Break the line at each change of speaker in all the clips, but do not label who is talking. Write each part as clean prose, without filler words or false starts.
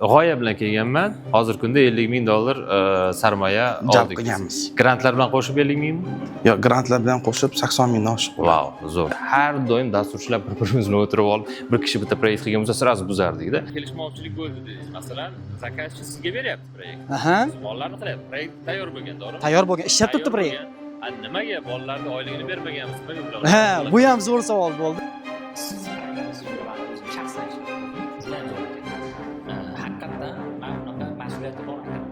G'oya bilan kelganman. Hozirgi kunda 50 ming dollar sarmoya
Jalb
oldik.
qilganmiz.
Grantlar bilan qo'shib 50 mingmi?
Yo'q, grantlar bilan qo'shib 80 mingdan oshiq bo'ladi.
Vau, zo'r. Har doim dasturchilar bir-birimiz bilan o'tirib olib, bir kishi bitta proyekt qilgan bo'lsa, сразу buzardik-da. Kelishmovchilik bo'ldi dedingiz. Masalan, заказчик sizga beryapti proyekt.
Aha.
Bolalarni qilyapti. Proyekt tayyor bo'lgan, to'g'rimi?
Tayyor bo'lgan, ishlab turibdi
Tayyor
proyekt.
bo'lgan. A, nimaga bolalarni oyligini bermaganmiz? Nimaga bular?
Ha, bu ham zo'r savol bo'ldi.
Siz o'zim shaxsan judayam zo'r ekan. Haqiqatdan man bunaqa mas'uliyati bor ekan.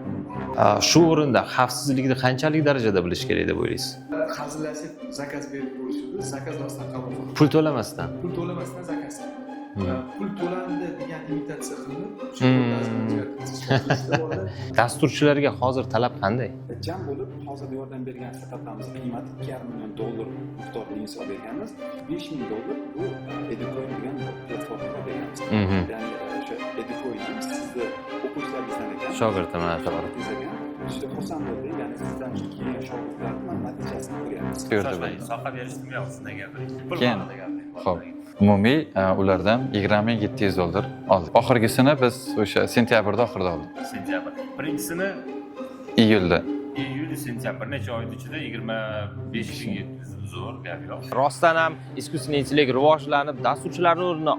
A, shu o'rinda xavfsizlikni qanchalik darajada bilish kerak deb o'ylaysiz?
Hazillashib заказ berib bo'lishdi, заказ rostdan qabul qildi.
Pul to'lamasdan.
Pul to'lamasdan заказ. Pul to'landi degan imitatsiya qilinib, o'sha bolalar.
Dasturchilarga hozir talab qanday?
Jam bo'lib hozirda yordam bergan startaplarimiz qiymati 2,5 million dollar miqdorida inson berganmiz. 5000 dollar bu Educoin degan platformaga berganmiz. Ya'ni o'sha Educoin ham sizni o'quvchilaringizdan ekan.
Shogirdim, ha, to'g'ri.
Shogirdingiz ekan. Juda xursand bo'ldik, ya'ni sizdan kelgan shogirdlarni mana natijasini ko'ryapmiz.
Shoshmang, soha berishdimi yo'q, sizdan gapiring. Pul
Keyin.
haqida gapiring.
Xo'p. Umumiy ulardan 20 700 dollar oldik. Oxirgisini biz o'sha sentyabrda oxirida oldik.
Sentyabr. Birinchisini
Iyulda.
Iyul, sentyabr, bir necha oyni ichida 25 700, zo'r, gap yo'q. Rostdan ham искусственный intellekt rivojlanib, dasturchilarni o'rnini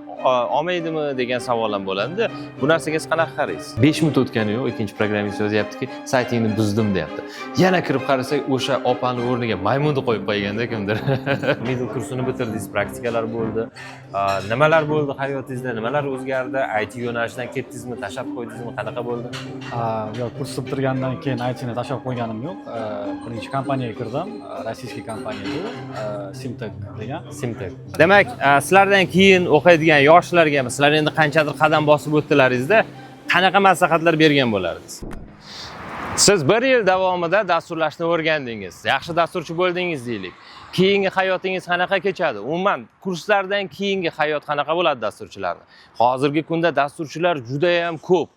olmaydimi degan savol ham bo'ladi. Bu narsaga siz qanaqa qaraysiz? 5 minut o'tgani yo'q, ikkinchi programmist yozyaptiki, saytingni buzdim deyapti. Yana kirib qarasak, o'sha opani o'rniga maymunni qo'yib qo'yganda kimdir. Middle kursini bitirdingiz, praktikalar bo'ldi. Nimalar bo'ldi hayotingizda? Nimalar o'zgardi? IT yo'nalishidan ketdingizmi, tashlab qo'ydingizmi? Qanaqa bo'ldi?
Yo'q, kursni bitirgandan keyin ITni tashlab qo'yganim yo'q. Birinchi kompaniyaga kirdim. Российский kompaniya bu, Simtech degan.
Simtech. Demak, sizlardan keyin o'qiydigan yoshlarga, sizlar endi qanchadir qadam bosib o'tdilaringizda, qanaqa maslahatlar bergan bo'lardingiz? Siz bir yil davomida dasturlashni o'rgandingiz, yaxshi dasturchi bo'ldingiz deylik. Keyingi hayotingiz qanaqa kechadi? Umuman, kurslardan keyingi hayot qanaqa bo'ladi dasturchilarni? Hozirgi kunda dasturchilar juda ham ko'p.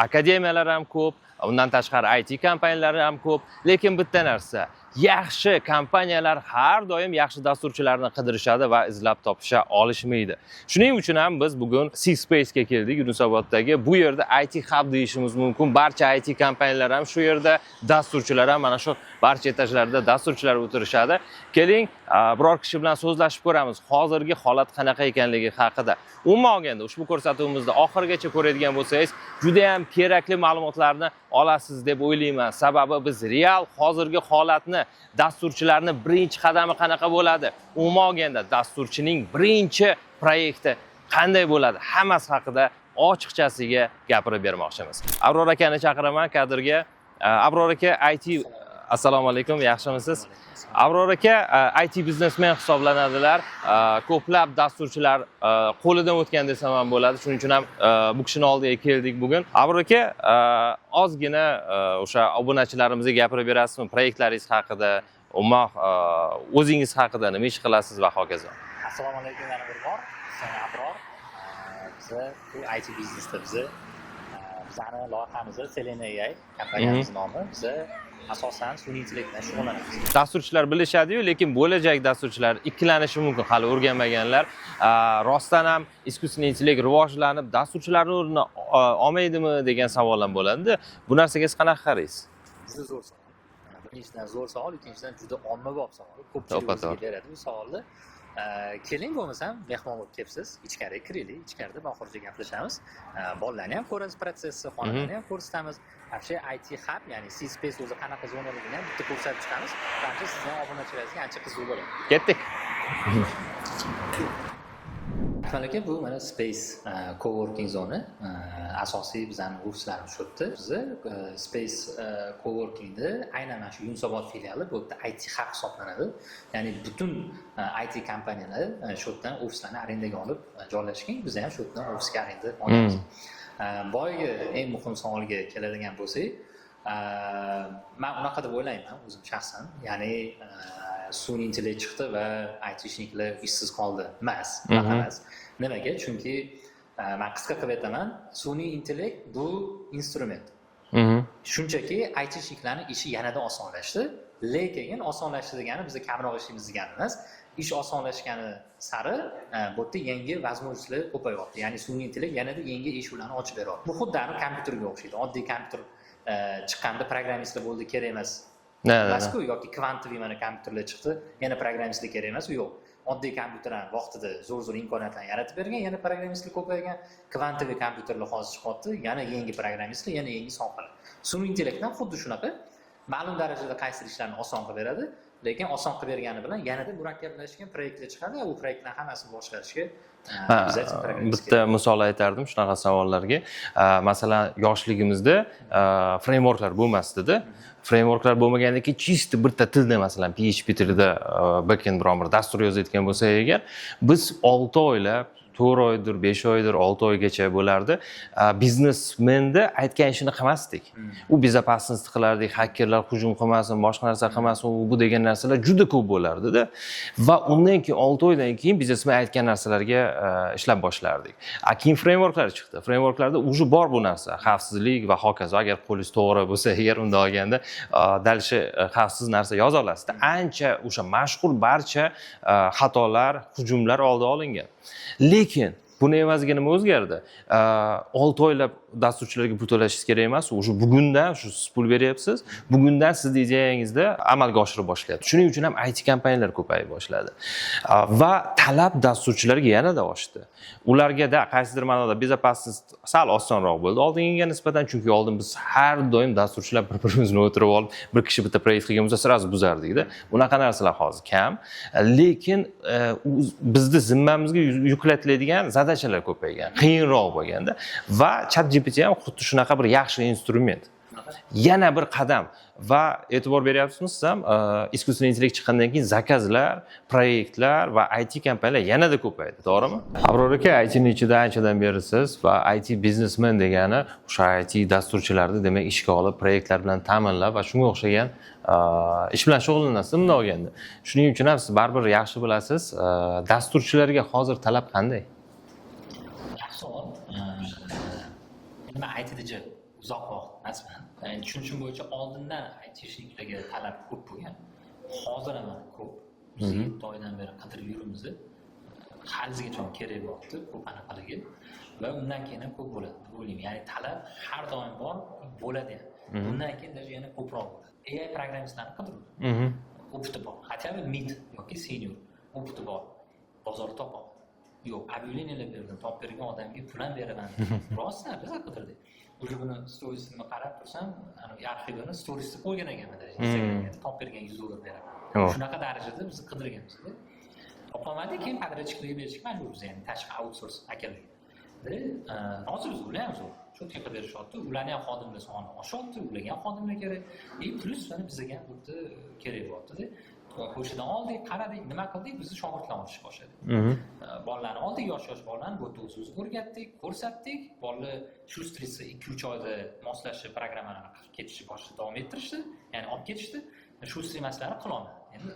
Akademiyalar ham ko'p, undan tashqari IT kompaniyalari ham ko'p, lekin bitta narsa, yaxshi kompaniyalar har doim yaxshi dasturchilarni qidirishadi va izlab topisha olishmaydi. Shuning uchun ham biz bugun C-Space'ga keldik, Yunusoboddagi. Bu yerda IT hub deyishimiz mumkin. Barcha IT kompaniyalar ham shu yerda, dasturchilar ham mana shu barcha etajlarda dasturchilar o'tirishadi. Keling, biror kishi bilan so'zlashib ko'ramiz, hozirgi holat qanaqa ekanligi haqida. Umuman olganda, ushbu ko'rsatuvimizni oxirigacha ko'radigan bo'lsangiz, juda ham kerakli ma'lumotlarni olasiz deb o'ylayman. Sababi biz real hozirgi holatni, dasturchilarni birinchi qadami qanaqa bo'ladi, umuman olganda dasturchining birinchi proyekti qanday bo'ladi, hammasi haqida ochiqchasiga gapirib bermoqchimiz. Abror akani chaqiraman kadrga. Abror aka IT, assalomu alaykum, yaxshimisiz? Abror aka IT biznesmen hisoblanadilar. Ko'plab dasturchilar qo'lidan o'tgan desam ham bo'ladi. Shuning uchun ham bu kishini oldiga keldik bugun. Abror aka, ozgina o'sha obunachilarimizga gapirib berasizmi proyektlaringiz haqida, umuman o'zingiz haqida, nima ish qilasiz va hokazo.
Assalomu alaykum yana bir bor. Sen Abror. Biza bu IT biznesda biza bizani loyihamiz Selena AI kompaniyamiz nomi. Biza asosan sun'iy intellekt bilan shug'ullanamiz.
Dasturchilar bilishadi-yu, lekin bo'lajak dasturchilar ikkilanishi mumkin, hali o'rganmaganlar. Rostdan ham искусственный intellekt rivojlanib, dasturchilarni o'rnini olmaydimi degan savol ham bo'ladi. Bu narsaga siz qanaqa qaraysiz?
Juda zo'r savol. Birinchidan zo'r savol, ikkinchidan juda ommabop savol. Ko'pchilik
To'ppa
o'ziga
to'g'ri.
beradi bu savolni. Keling, bo'lmasam mehmon bo'lib kelibsiz, ichkariga kiraylik, ichkarida oxirigacha gaplashamiz. Bolalarni ham ko'rasiz, protsessni, xonalarni ham ko'rsatamiz. Вообще IT hub, ya'ni C Space o'zi qanaqa zonaligini ham bitta ko'rsatib chiqamiz. Manimcha, sizni ham obunachilaringizga ancha qiziq bo'ladi.
Ketdik.
Akmal aka, bu mana Space coworking zona. Asosiy bizani ofislarimiz shu yerda. Bizni Space coworkingda aynan mana shu Yunusobod filiali bu yerda IT hub hisoblanadi. Ya'ni butun IT kompaniyalar shu yerdan ofislarni arendaga olib joylashgan. Biz ham shu yerdan ofisga arenda olamiz. Boyagi eng muhim savolga keladigan bo'lsak, man unaqa deb o'ylayman o'zim shaxsan. Ya'ni sun'iy intellekt chiqdi va айтишник lar ishsiz qoldi emas, unaqa emas. Nimaga? Chunki man qisqa qilib aytaman, sun'iy intellekt bu instrument. Shunchaki айтишник larni ishi yanada osonlashdi, lekin osonlashdi degani biz kamroq ishlaymiz degani emas. Ish osonlashgani sari bu yerda yangi возможность lar ko'payyapti, ya'ni sun'iy intellekt yanada yangi eshiklarni ochib beryapti. Bu xuddi anavi kompyuterga o'xshaydi. Oddiy kompyuter chiqqanda programmistlar bo'ldi, kerak emas emasku, yoki квантовый mana kompyuterlar chiqdi, yana programmistlar kerak emas. Yo'q, oddiy kompyuter ham vaqtida zo'r zo'r imkoniyatlarni yaratib bergan, yana programmistlar ko'paygan. Квантовый kompyuterlar hozir chiqyapti, yana yangi programmistlar, yana yangi sohalar. Sun'iy intellekt ham xuddi shunaqa, ma'lum darajada qaysidir ishlarni oson qilib beradi, lekin oson qilib bergani bilan yanada murakkablashgan proyektlar chiqadi. U proyektlarni hammasini boshqarishga обязательно programmist
Bitta misol aytardim shunaqa savollarga. Masalan, yoshligimizda frameworklar bo'lmasdida. Frameworklar bo'lmagandan keyin чисто bitta tilda, masalan, PHP tilida backend biron bir dastur yozayotgan bo'lsak agar, biz 6 oylab, 4 oydir, 5 oydir, 6 oygacha bo'lardi, biznesmenda aytgan ishini qilmasdik. U безопасность qilardik, xakerlar hujum qilmasin, boshqa narsa qilmasin, u bu degan narsalar juda ko'p bo'lardida. Va undan keyin 6 oydan keyin biznesmen aytgan narsalarga ishlab boshlardik. A keyin frameworklar chiqdi. Frameworklarda уже bor bu narsa, xavfsizlik va hokazo. Agar qo'lingiz to'g'ri bo'lsa agar, unda olganda дальше xavfsiz narsa yoza olasizda. Ancha o'sha mashhur barcha xatolar, hujumlar oldi olingan. Lekin buni evaziga nima o'zgardi? 6 oylab dasturchilarga pul to'lashingiz kerak emas. Уже bugundan shu siz pul beryapsiz, bugundan sizni ideyangizda amalga oshira boshlayapti. Shuning uchun ham IT kompaniyalar ko'payib boshladi va talab dasturchilarga yanada oshdi. Ularga-da qaysidir ma'noda безопасность sal osonroq bo'ldi oldingiga nisbatan, chunki oldin biz har doim dasturchilar bir birimizni o'tirib olib, bir kishi bitta proyekt qilgan bo'lsa, сразу buzardikda. Unaqa narsalar hozir kam, lekin bizni zimmamizga yuklatiladigan задача lar ko'paygan, qiyinroq bo'lganda. Va Chat GPT ham xuddi shunaqa bir yaxshi instrument, yana bir qadam. Va e'tibor beryapsizmi siz ham, искусственный intellekt chiqqandan keyin заказ lar, proyektlar va IT kompaniyalar yanada ko'paydi, to'g'rimi? Abror aka, ITni ichida anchadan beri siz va IT biznesmen degani o'sha IT dasturchilarni, demak, ishga olib, proyektlar bilan ta'minlab va shunga o'xshagan ish bilan shug'ullanasiz bunday olganda. Shuning uchun ham siz baribir yaxshi bilasiz, dasturchilarga hozir talab qanday?
Yaxshi savol. Endi man ITda uzoq vaqt emasman. Endi tushunishim bo'yicha, oldindan айтишник larga talab ko'p bo'lgan, hozir ham ko'p. Biz 7 oydan beri qidirib yuribmiz, haligacha kerak bo'lyapti ko'p anaqaligi va undan keyin ham ko'p bo'ladi deb o'ylayman. Ya'ni talab har doim bor, bo'ladi ham, bundan keyin даже yana ko'proq bo'ladi. AI programmistlarni qidiruv, опыт i bor, хотя бы mid yoki senior опыт i bor, bozorda topolmadim. Yo'q, объявление lar berdim, topib bergan odamga pul ham beraman. Rostdan biz qidirdik. Уже buni storiesini qarab tursam, anavi arxivini storiesda qo'ygan ekanman даже Instagramga, topib bergan 100 dollar beraman. Shunaqa darajada biz qidirganmizda, topolmadik. Keyin подрядчик larga berishga majburmiz, ya'ni tashqi outsource akalarga. Hozir biz ular ham zo'r, четко qilib berishyapti. Ularni ham xodimlar soni oshyapti, ularga ham xodimlar kerak и плюс mana bizga ham bu yerda kerak bo'lyaptida. O'shadan oldik, qaradik, nima qildik, bizni shogirdlar olishni boshladik. Bolalarni oldik, yosh yosh bolalarni bu yerda o'zimiz o'rgatdik, ko'rsatdik. Bolalar шустрый, 2-3 oyda moslashib, programmalarni qilib ketishni boshida davom ettirishdi, ya'ni olib ketishdi. Шустрый emaslarni qilolmadi. Endi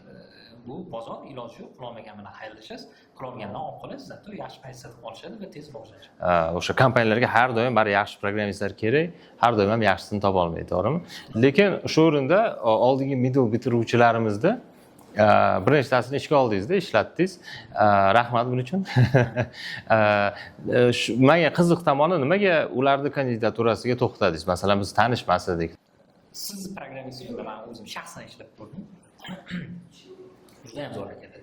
bu bozor, iloji yo'q, qilolmagan bilan xayrlashasiz, qilolgandan olib qolasiz, зато yaxshi payt sotib olishadi va tez rivojlanishadi.
O'sha kompaniyalarga har doim bari yaxshi programmistlar kerak, har doim ham yaxshisini topolmaydi, to'g'rimi? Lekin shu o'rinda oldingi middle bitiruvchilarimizda bir nechtasini ishga oldingizda, ishlatdingiz. Rahmat buning uchun. Manga qiziq tomoni, nimaga ularni kandidaturasiga to'xtadingiz? Masalan, biz tanishmas edik.
Siz programmist bilan man o'zim shaxsan ishlab ko'rdim, judayam zo'r akalar.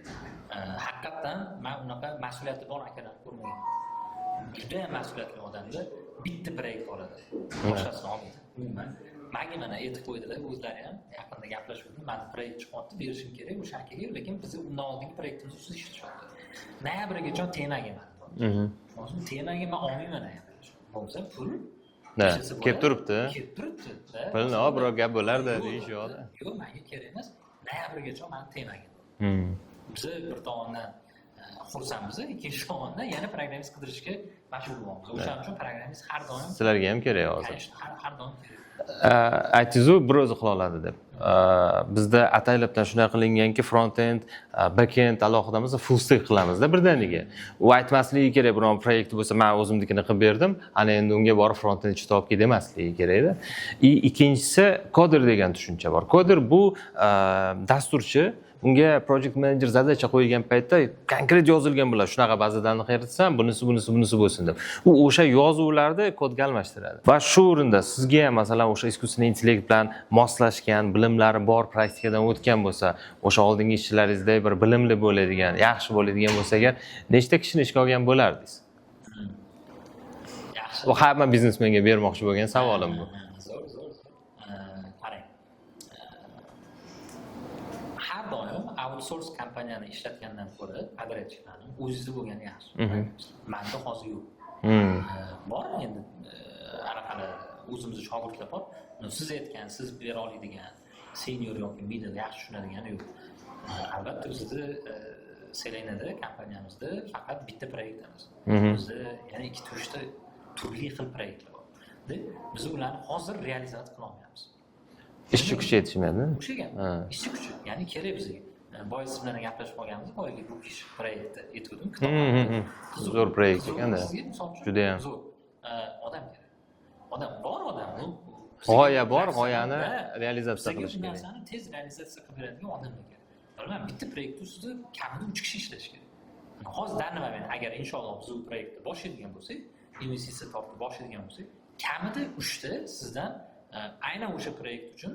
Haqiqatdan man unaqa mas'uliyati bor akalarni ko'rmaganman. Judayam mas'uliyatli odamlar. Bitta proyekt oladi, boshqasini olmaydi umuman. Manga mana aytib qo'ydilar o'zlari ham, yaqinda gaplashuvdim: "Mani proyekt chiqyapti, berishim kerak o'sha akaga, lekin bizni undan oldingi proyektimiz ustida ishlashyapti, noyabrgacha temagin mani, temaga man olmayman noyabrgacha, bo'lmasa pul ishlasa
Kelib
bo'ladi."
turibdi.
Kelib turibdi da.
Pulni ol, biror gap bo'lardi
Yo'q,
deyish yo'qda.
Yo'q, manga kerak emas, noyabrgacha mani temagin. Biza bir tomondan xursandmiz, ikkinchi tomondan yana programmist qidirishga majbur bo'lyapmiz. O'shaning uchun programmist har doim
Sizlarga ham kerak hozir.
Конечно, har doim kerak.
Aytdingizu, bir o'zi qila oladi deb. Bizda ataylabdan shunday qilinganki, front end, back end alohida emas, full stack qilamizda birdaniga. U aytmasligi kerak, biron proyekti bo'lsa, man o'zimnikini qilib berdim, ana endi unga borib front end topib kel demasligi kerakda. И ikkinchisi, koder degan tushuncha bor. Koder bu dasturchi. Unga project manager задача qo'ygan paytda konkret yozilgan bo'ladi, shunaqa bazadan yaratsan, bunisi, bunisi, bunisi bo'lsin deb. U o'sha yozuvlarni kodga almashtiradi. Va shu o'rinda sizga ham, masalan, o'sha искусственный intellekt bilan moslashgan bilimlari bor, praktikadan o'tgan bo'lsa, o'sha oldingi ishchilaringizdek bir bilimli bo'ladigan, yaxshi bo'ladigan bo'lsa agar, nechta kishini ishga olgan bo'lardingiz?
Yaxshi.
Bu hamma biznesmenga bermoqchi bo'lgan savolim bu.
Zo'r, zo'r, zo'r. Qarang, har doim outsource kompaniyani ishlatgandan ko'ra подрядчик larni o'zizda bo'lgani yaxshi. Manda hozir yo'q. Bor endi, anaqalar, o'zimizni shogirdlar bor. Но siz aytgan, siz bera oladigan senior yoki middle, yaxshi tushunadigani yo'q. Albatta, bizda Selenada kompaniyamizda faqat bitta proyekt emas, bizda yana ikkita, uchta turli xil proyektlar bor. Biz ularni hozir realizatsiya qilolmayapmiz.
Ishchi kuchi yetishmaydi.
O'sha gap. Ishchi kuchi, ya'ni kerak bizga. Boya siz bilan gaplashib qolganmiz, boyagi Bookish proyekti aytgandim.
Zo'r proyekt
Qiziq
ekanda.
sizga, misol uchun.
Judayam.
Zo'r. Odam kerak, odam bor, odam
G'oya bor, g'oyani realizatsiya
bizga
qilish
bu
kerak.
Narsani tez realizatsiya qilib beradigan odamlar kerak. Bilmadim, bitta proyekt ustida kamida uch kishi ishlashi kerak hozir, данный момент. Agar, inshaalloh, biz u proyektni boshlaydigan bo'lsak, investitsiya topib boshlaydigan bo'lsak, kamida uchta sizdan aynan o'sha proyekt uchun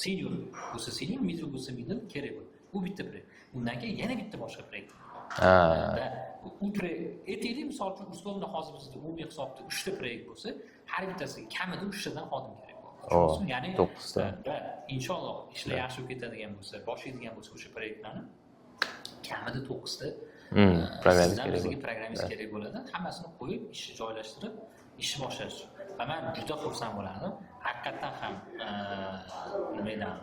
senior bo'lsa senior, middle bo'lsa middle kerak bo'ladi. U bitta proyekt, undan keyin yana bitta boshqa proyekt. Da, u proyekt, aytaylik, misol uchun, условно, hozir bizda umumiy hisobda uchta proyekt bo'lsa, har bittasiga kamida uchtadan xodim kerak bo'ladi.
O,
Ya'ni
to'qqizta.
Va inshaalloh ishlar yaxshi bo'lib ketadigan bo'lsa, boshlaydigan bo'lsa o'sha proyektlarni, kamida to'qqizta
Programmist
sizdan
kerak
bizga
bo'ladi.
Programmist kerak bo'ladi, hammasini qo'yib, ishni joylashtirib, ishni boshlash uchun. Va man juda xursand bo'lardim haqiqatdan ham. Nima deyman,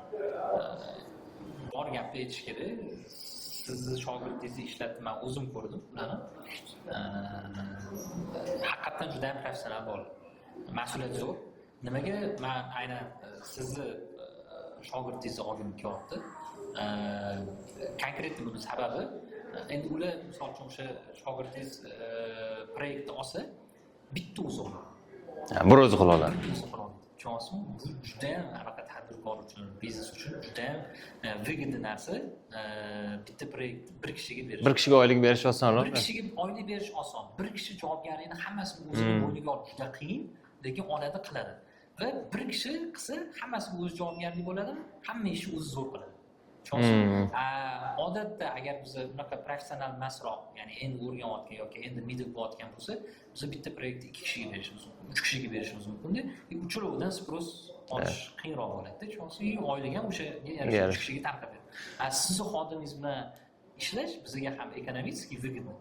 bor gapni aytish kerak, sizni shogirdingizni ishlatib, man o'zim ko'rdim ularni. Haqiqatdan juda ham professional bolalar, mas'uliyat zo'r. Nimaga man aynan sizni shogirdingizni olgim kelyapti конкретно? Buni sababi, endi ular, misol uchun, o'sha shogirdingiz proyektni olsa, bitta o'zi oladi.
Ha, bir o'zi qila oladi.
Bir o'zi qila oladi, tushunyapsizmi? Bu judayam anaqa, tadbirkor uchun, biznes uchun judayam выгодный narsa, bitta proyektni bir kishiga berish.
Bir kishiga oylik berish osonroq.
Bir kishiga oylik berish oson. Bir kishi javobgarlikni hammasini o'zini bo'yniga olish juda qiyin, lekin oladi, qiladi. Va bir kishi qilsa, hammasi o'zi javobgarlik bo'ladi, hamma ishni o'zi zo'r qiladi, tushunyapsizmi? Odatda agar biz unaqa professional emasroq, ya'ni endi o'rganayotgan yoki endi middle bo'layotgan bo'lsa, biz bitta proyektni ikki kishiga berishimiz mumkin, uch kishiga berishimiz mumkinda. И uchalovidan спрос olish qiyinroq bo'ladida, tushunyapsizmi? И oylik ham o'sha yarasha, uch
Yarasha.
kishiga tarqatadi. A sizni xodimingiz bilan ishlash bizga ham экономически выгодно,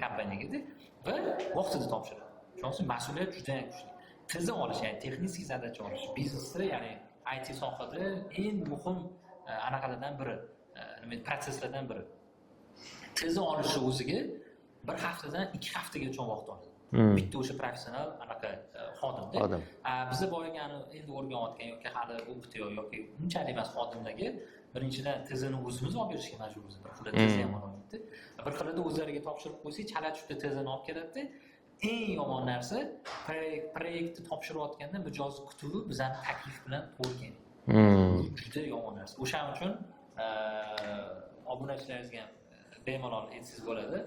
kompaniyagada, va vaqtida topshiradi, tushunyapsizmi? Mas'uliyat juda ham kuchli. ТЗ olish, ya'ni texnik задача olish, biznesda, ya'ni IT sohada eng muhim anaqalardan biri, nima deydi, protsesslardan biri. ТЗ olishi o'ziga bir haftadan 2 haftagacha vaqt oladi bitta o'sha professional anaqa xodimda.
Xodim.
A, biza boyagi endi o'rganayotgan yoki hali опыт i yo'q yoki unchalik emas xodimlarga, birinchidan, ТЗ ni o'zimiz olib berishga majburmiz. Bir xilda ТЗ ham ololmaydi, bir xilida o'zlariga topshirib qo'ysak, chala chupda ТЗ ni olib keladida. Eng yomon narsa, proyektni topshirayotganda mijoz kutuvi bizani taklif bilan to'g'ri kelmaydi. Juda yomon narsa. O'shaning uchun obunachilaringizga ham bemalol aytsangiz bo'ladi,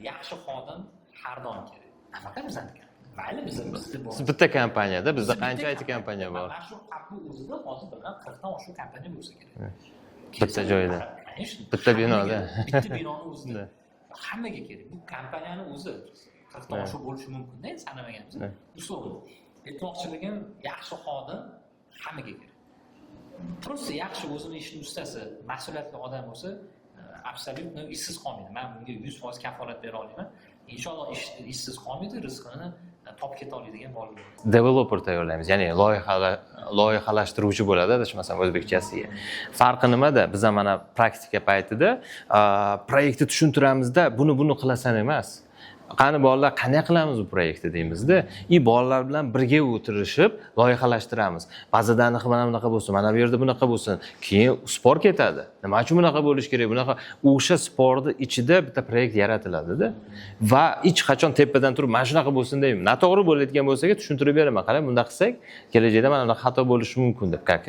yaxshi xodim har doim kerak, nafaqat bizaniki, mayli, bizda bor.
Siz bitta kompaniyada, bizda
Bizda
qancha
bitta
IT kompaniya bor?
Mana shu parkni o'zida hozir bilan 40dan oshiq kompaniya bo'lsa kerak.
Bitta joyda.
Конечно.
Bitta binoda.
Bitta binoni o'zida.
Да.
Hammaga kerak. Bu kompaniyani o'zi 40dan oshiq bo'lishi mumkinda, endi sanamaganmiz. Условно. Aytmoqchiligim, yaxshi xodim hammaga kerak. Просто yaxshi, o'zini ishini ustasi, mas'uliyatli odam bo'lsa, абсолютно ishsiz qolmaydi. Man bunga 100% kafolat bera olaman. Inshaalloh, ishsiz qolmaydi, rizqini topib keta oladigan bola bo'ladi.
Developer tayyorlaymiz, ya'ni loyihalashtiruvchi bo'ladi, adashmasam o'zbekchasiga. Farqi nimada? Biz ham mana praktika paytida proyektni tushuntiramizda, buni qilasan emas. Qani bolalar, qanday qilamiz bu proyektni deymizda, и bolalar bilan birga o'tirishib loyihalashtiramiz. Baza данных mana bunaqa bo'lsin, mana bu yerda bunaqa bo'lsin. Keyin спор ketadi, nima uchun bunaqa bo'lishi kerak, bunaqa. O'sha спор ni ichida bitta proyekt yaratiladida. Va hech qachon tepadan turib mana shunaqa bo'lsin deyman. Noto'g'ri bo'layotgan bo'lsa, tushuntirib beraman, qarang, bunday qilsak kelajakda mana bunaqa xato bo'lishi mumkin deb. Как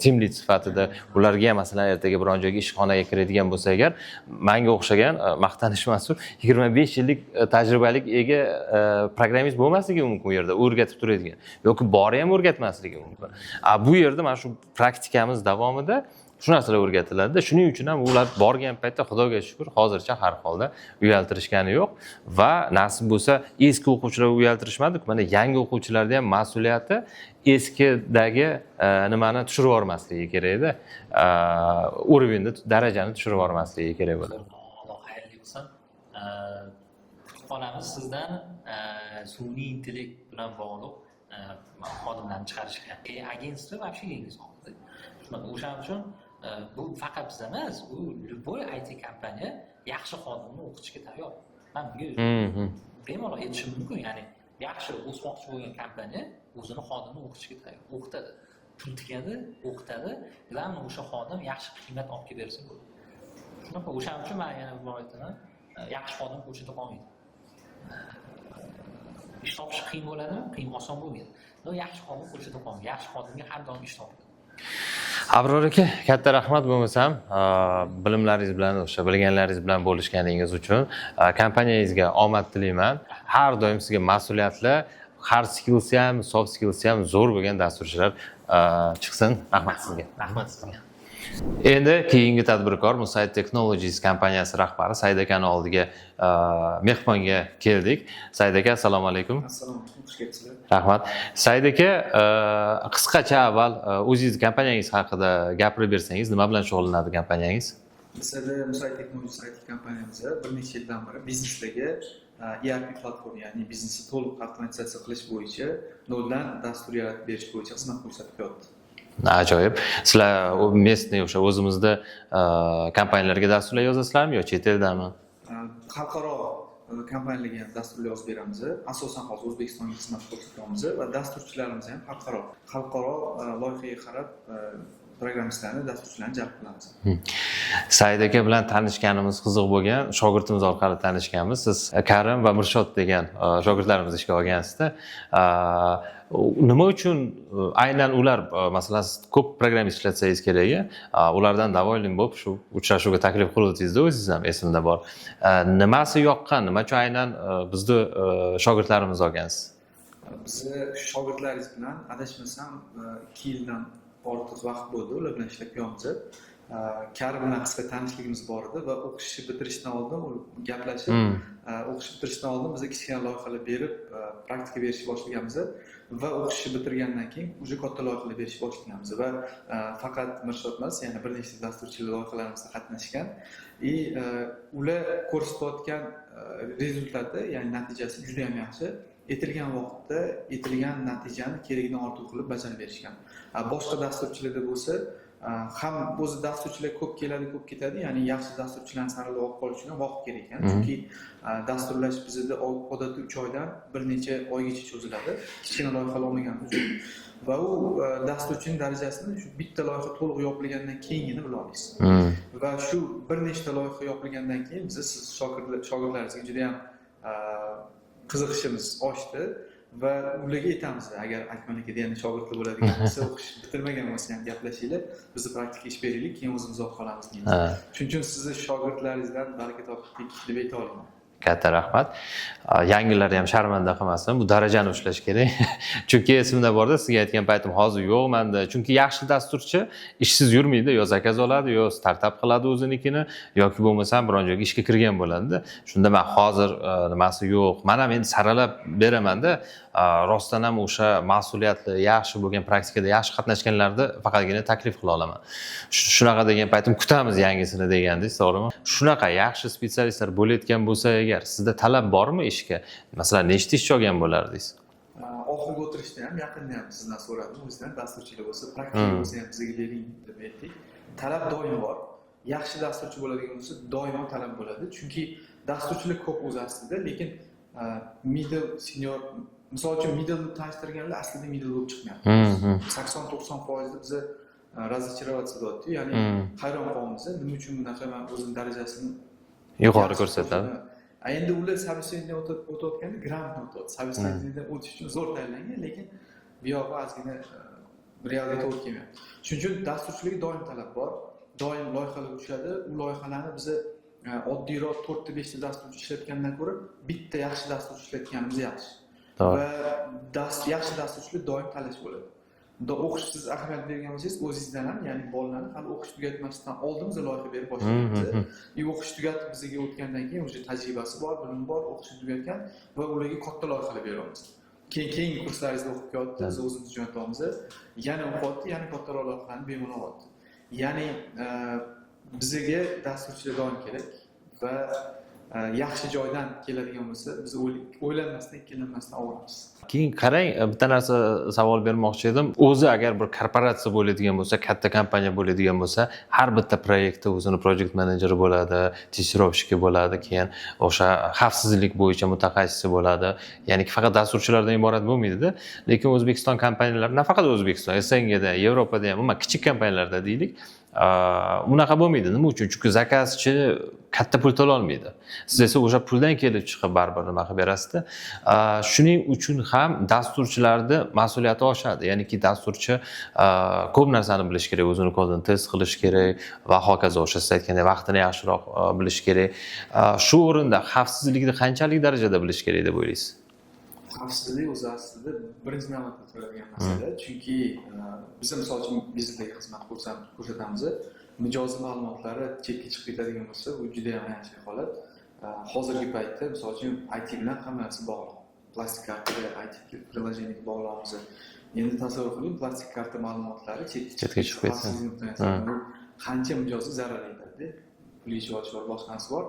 team lead sifatida ularga ham, masalan, ertaga biron joyga, ishxonaga kiradigan bo'lsa agar, manga o'xshagan, maqtanish emas, 25 yillik tajribalik ega programmist bo'lmasligi mumkin u yerda o'rgatib turadigan yoki bori ham o'rgatmasligi mumkin. A bu yerda mana shu praktikamiz davomida shu narsalar o'rgatiladida. Shuning uchun ham ular borgan paytda, xudoga shukur, hozircha har holda uyaltirishgani yo'q. Va nasib bo'lsa, eski o'quvchilar uyaltirishmadi, mana yangi o'quvchilarni ham mas'uliyati eskidagi nimani tushirib yubormasligi kerakda, уровень ni, darajani tushirib yubormasligi kerak bo'ladi.
Alloh xayrli qilsin. Kutib qolamiz sizdan sun'iy intellekt bilan bog'liq xodimlarni chiqarishga. Агентство вообще yangi sohada. Shunaqa, o'shaning uchun bu faqat biz emas, u любой IT kompaniya yaxshi xodimni o'qitishga tayyor. Man bunga bemalol aytishim mumkin, ya'ni yaxshi o'smoqchi bo'lgan kompaniya o'zini xodimini o'qitishga tayyor, o'qitadi, pul tikadi, o'qitadi. Главное, o'sha xodim yaxshi qiymat olib kelib bersa bo'ldi. Shunaqa, o'shaning uchun man yana bir bor aytaman, yaxshi xodim ko'chada qolmaydi. Ish topish qiyin bo'ladimi? Qiyin, oson bo'lmaydi, но yaxshi xodim ko'chada qolmaydi, yaxshi xodimga har doim ish topiladi.
Abror aka, katta rahmat bo'lmasam bilimlaringiz bilan, o'sha bilganlaringiz bilan bo'lishganingiz uchun. Kompaniyangizga omad tilayman. Har doim sizga mas'uliyatli, hard skillsi ham, soft skillsi ham zo'r bo'lgan dasturchilar chiqsin. Rahmat sizga.
Rahmat sizga.
Endi keyingi tadbirkor Musaid Technologies kompaniyasi rahbari Said akani oldiga mehmonga keldik. Said aka, assalomu alaykum.
Assalomu alaykum, xush kelibsizlar.
Rahmat. Said aka, qisqacha avval o'zingiz kompaniyangiz haqida gapirib bersangiz, nima bilan shug'ullanadi kompaniyangiz?
Bizada Musaid Technologies IT kompaniyamiz bir necha yildan beri bizneslarga ERP platforma, ya'ni biznesni to'liq avtomatizatsiya qilish bo'yicha noldan dastur yaratib berish bo'yicha xizmat ko'rsatib kelyapti.
Ajoyib. Sizlar местный, o'sha o'zimizda kompaniyalarga dasturlar yozasizlarmi yo chet eldami?
Xalqaro kompaniyalarga ham dasturlar yozib beramiz. Asosan hozir O'zbekistonga xizmat ko'rsatyapmiz va dasturchilarimiz ham xalqaro loyihaga qarab programmistlarni, dasturchilarni jalb qilamiz.
Said aka bilan tanishganimiz qiziq bo'lgan. Shogirdimiz orqali tanishganmiz. Siz Karim va Mirshod degan shogirdlarimizni ishga olgansizda. Nima uchun aynan ular, masalan, siz ko'p programmist ishlatsangiz kerak, ulardan довольный bo'lib shu uchrashuvga taklif qiluvdingizda o'zingiz ham, esimda bor. Nimasi yoqqan? Nima uchun aynan bizni shogirdlarimizni olgansiz?
Bizni shogirdlaringiz bilan, adashmasam, 2 yildan ortiq vaqt bo'ldi ular bilan ishlab kelyapmiz. Karim bilan qisqa tanishligimiz bor edi va o'qishni bitirishdan oldin u gaplashib, o'qishni bitirishdan oldin biza kichkina loyihalar berib, praktika berishni boshlaganmiz va o'qishni bitirgandan keyin уже katta loyihalar berishni boshlaganmiz va faqat Mirshod emas, yana bir nechta dasturchilar loyihalarimizda qatnashgan и ular ko'rsatayotgan результат i, ya'ni natijasi juda yam yaxshi. Aytilgan vaqtda aytilgan natijani keragidan ortiq qilib bajarib berishgan. Boshqa dasturchilarda bo'lsa ham, o'zi dasturchilar ko'p keladi, ko'p ketadi, ya'ni yaxshi dasturchilarni saralab olib qolish uchun ham vaqt kerak ekan, chunki dasturlash bizada odatda 3 oydan bir necha oygacha cho'ziladi kichkina loyihalar olmaganimiz uchun va u dasturchining darajasini shu bitta loyiha to'liq yopilgandan keyingina bila olasiz. Va shu bir nechta loyiha yopilgandan keyin biz siz shogirdlaringizga juda yam qiziqishimiz oshdi va ularga aytamiz, agar Akmal akada yana shogirdlar bo'ladigan bo'lsa, o'qish bitirmagan bo'lsa ham gaplashinglar, bizni praktika ish beraylik, keyin o'zimiz olib qolamiz deymiz. Shuning uchun sizni shogirdlaringizdan baraka topdik deb ayta olaman.
Katta rahmat. Yangilarni ham sharmanda qilmasin, bu darajani ushlash kerak. Chunki esimda borda, sizga aytgan paytim, hozir yo'q manda. Chunki yaxshi dasturchi ishsiz yurmaydi, yo заказ oladi, yo startap qiladi o'zinikini, yoki bo'lmasam biron joyga ishga kirgan bo'ladida. Shunda man hozir nimasi yo'q, man ham endi saralab beramanda, rostdan ham o'sha mas'uliyatli, yaxshi bo'lgan, praktikada yaxshi qatnashganlarni faqatgina taklif qila olaman. Shunaqa degan paytim, kutamiz yangisini degandingiz, to'g'rimi? Shunaqa yaxshi специалист lar bo'layotgan bo'lsa agar, sizda talab bormi ishga? Masalan, nechta ishchi olgan bo'lardingiz?
Oxirgi o'tirishda ham, yaqinda ham sizdan so'radim, o'zidan dasturchilar bo'lsa, praktika bo'lsa ham bizga bering deb aytdik. Talab doim bor. Yaxshi dasturchi bo'ladigan bo'lsa, doimo talab bo'ladi, chunki dasturchilar ko'p o'zi aslida, lekin Middle, senior, misol uchun, middle deb tanishtirganlar aslida middle bo'lib chiqmayapti. 80-90 foizda biza разочароваться deyapti, ya'ni hayron qolyapmiz, nima uchun bunaqa, man o'zini darajasini
yuqori
yaxshi
ko'rsatadi.
A endi ular собеседование o'tayotganda грамотно o'tyapti, собеседование dan o'tish uchun zo'r tayyorlangan, lekin bu yog'i ozgina realga to'g'ri kelmayapti. Shuning uchun dasturchilikka doim talab bor, doim loyihalar tushadi. U loyihalarni biza oddiyroq to'rtta, beshta dasturchi ishlatgandan ko'ra bitta yaxshi dasturchi ishlatganimiz yaxshi. Va yaxshi dasturchilik doim talash bo'ladi. Bunda o'qish, siz ahamiyat bergan bo'lsangiz, o'zingizdan ham, ya'ni bolalarni hali o'qish tugatmasdan oldin biz loyiha berib boshlaymiz. И o'qish tugatib bizga o'tgandan keyin уже tajribasi bor, bilimi bor, o'qishni tugatgan va ularga katta loyihalar beryapmiz. Keyin keyingi kurslaringizda o'qib kelyapti, biz o'zimiz jo'natyapmiz, yana o'qiyapti, yana kattaroq loyihalarni bemalol olyapti. Ya'ni bizga dasturchilar doim kerak va yaxshi joydan keladigan bo'lsa, biz o'ylanmasdan, ikkilanmasdan olamiz.
Keyin qarang, bitta narsa savol bermoqchi edim. O'zi agar bir korporatsiya bo'ladigan bo'lsa, katta kompaniya bo'ladigan bo'lsa, har bitta proyektda o'zini project menejeri bo'ladi, тестировщик i bo'ladi, keyin o'sha xavfsizlik bo'yicha mutaxassisi bo'ladi. Ya'ni faqat dasturchilardan iborat bo'lmaydida. Lekin O'zbekiston kompaniyalari, nafaqat O'zbekiston, СНГ da, Yevropada ham, umuman kichik kompaniyalarda deylik, unaqa bo'lmaydi. Nima uchun? Chunki заказ chi katta pul to'lolmaydi. Siz esa o'sha puldan kelib chiqib baribir nima qilib berasizda. Shuning uchun ham dasturchilarni mas'uliyati oshadi. Ya'niki dasturchi ko'p narsani bilishi kerak, o'zini kodini test qilish kerak va hokazo, o'sha siz aytgandek vaqtini yaxshiroq bilish kerak. Shu o'rinda xavfsizlikni qanchalik darajada bilish kerak deb o'ylaysiz?
Xavfsizlik o'zi aslida birinchi navbatda turadigan masala, chunki biz, misol uchun, bizneslarga xizmat ko'rsatamiz. Mijozni ma'lumotlari chetga chiqib ketadigan bo'lsa, bu juda yam ayanchli holat. Hozirgi paytda, misol uchun, IT bilan hamma narsa bog'liq, plastik kartaga, IT приложение ga bog'liqmiz. Endi tasavvur qiling, plastik karta ma'lumotlari chetga
Chetga chiqib ketsa.
Xavfsizlik nuqtai nazaridan bu qancha mijozga zarar yetadi, pul yechib olish bor, boshqa narsa bor.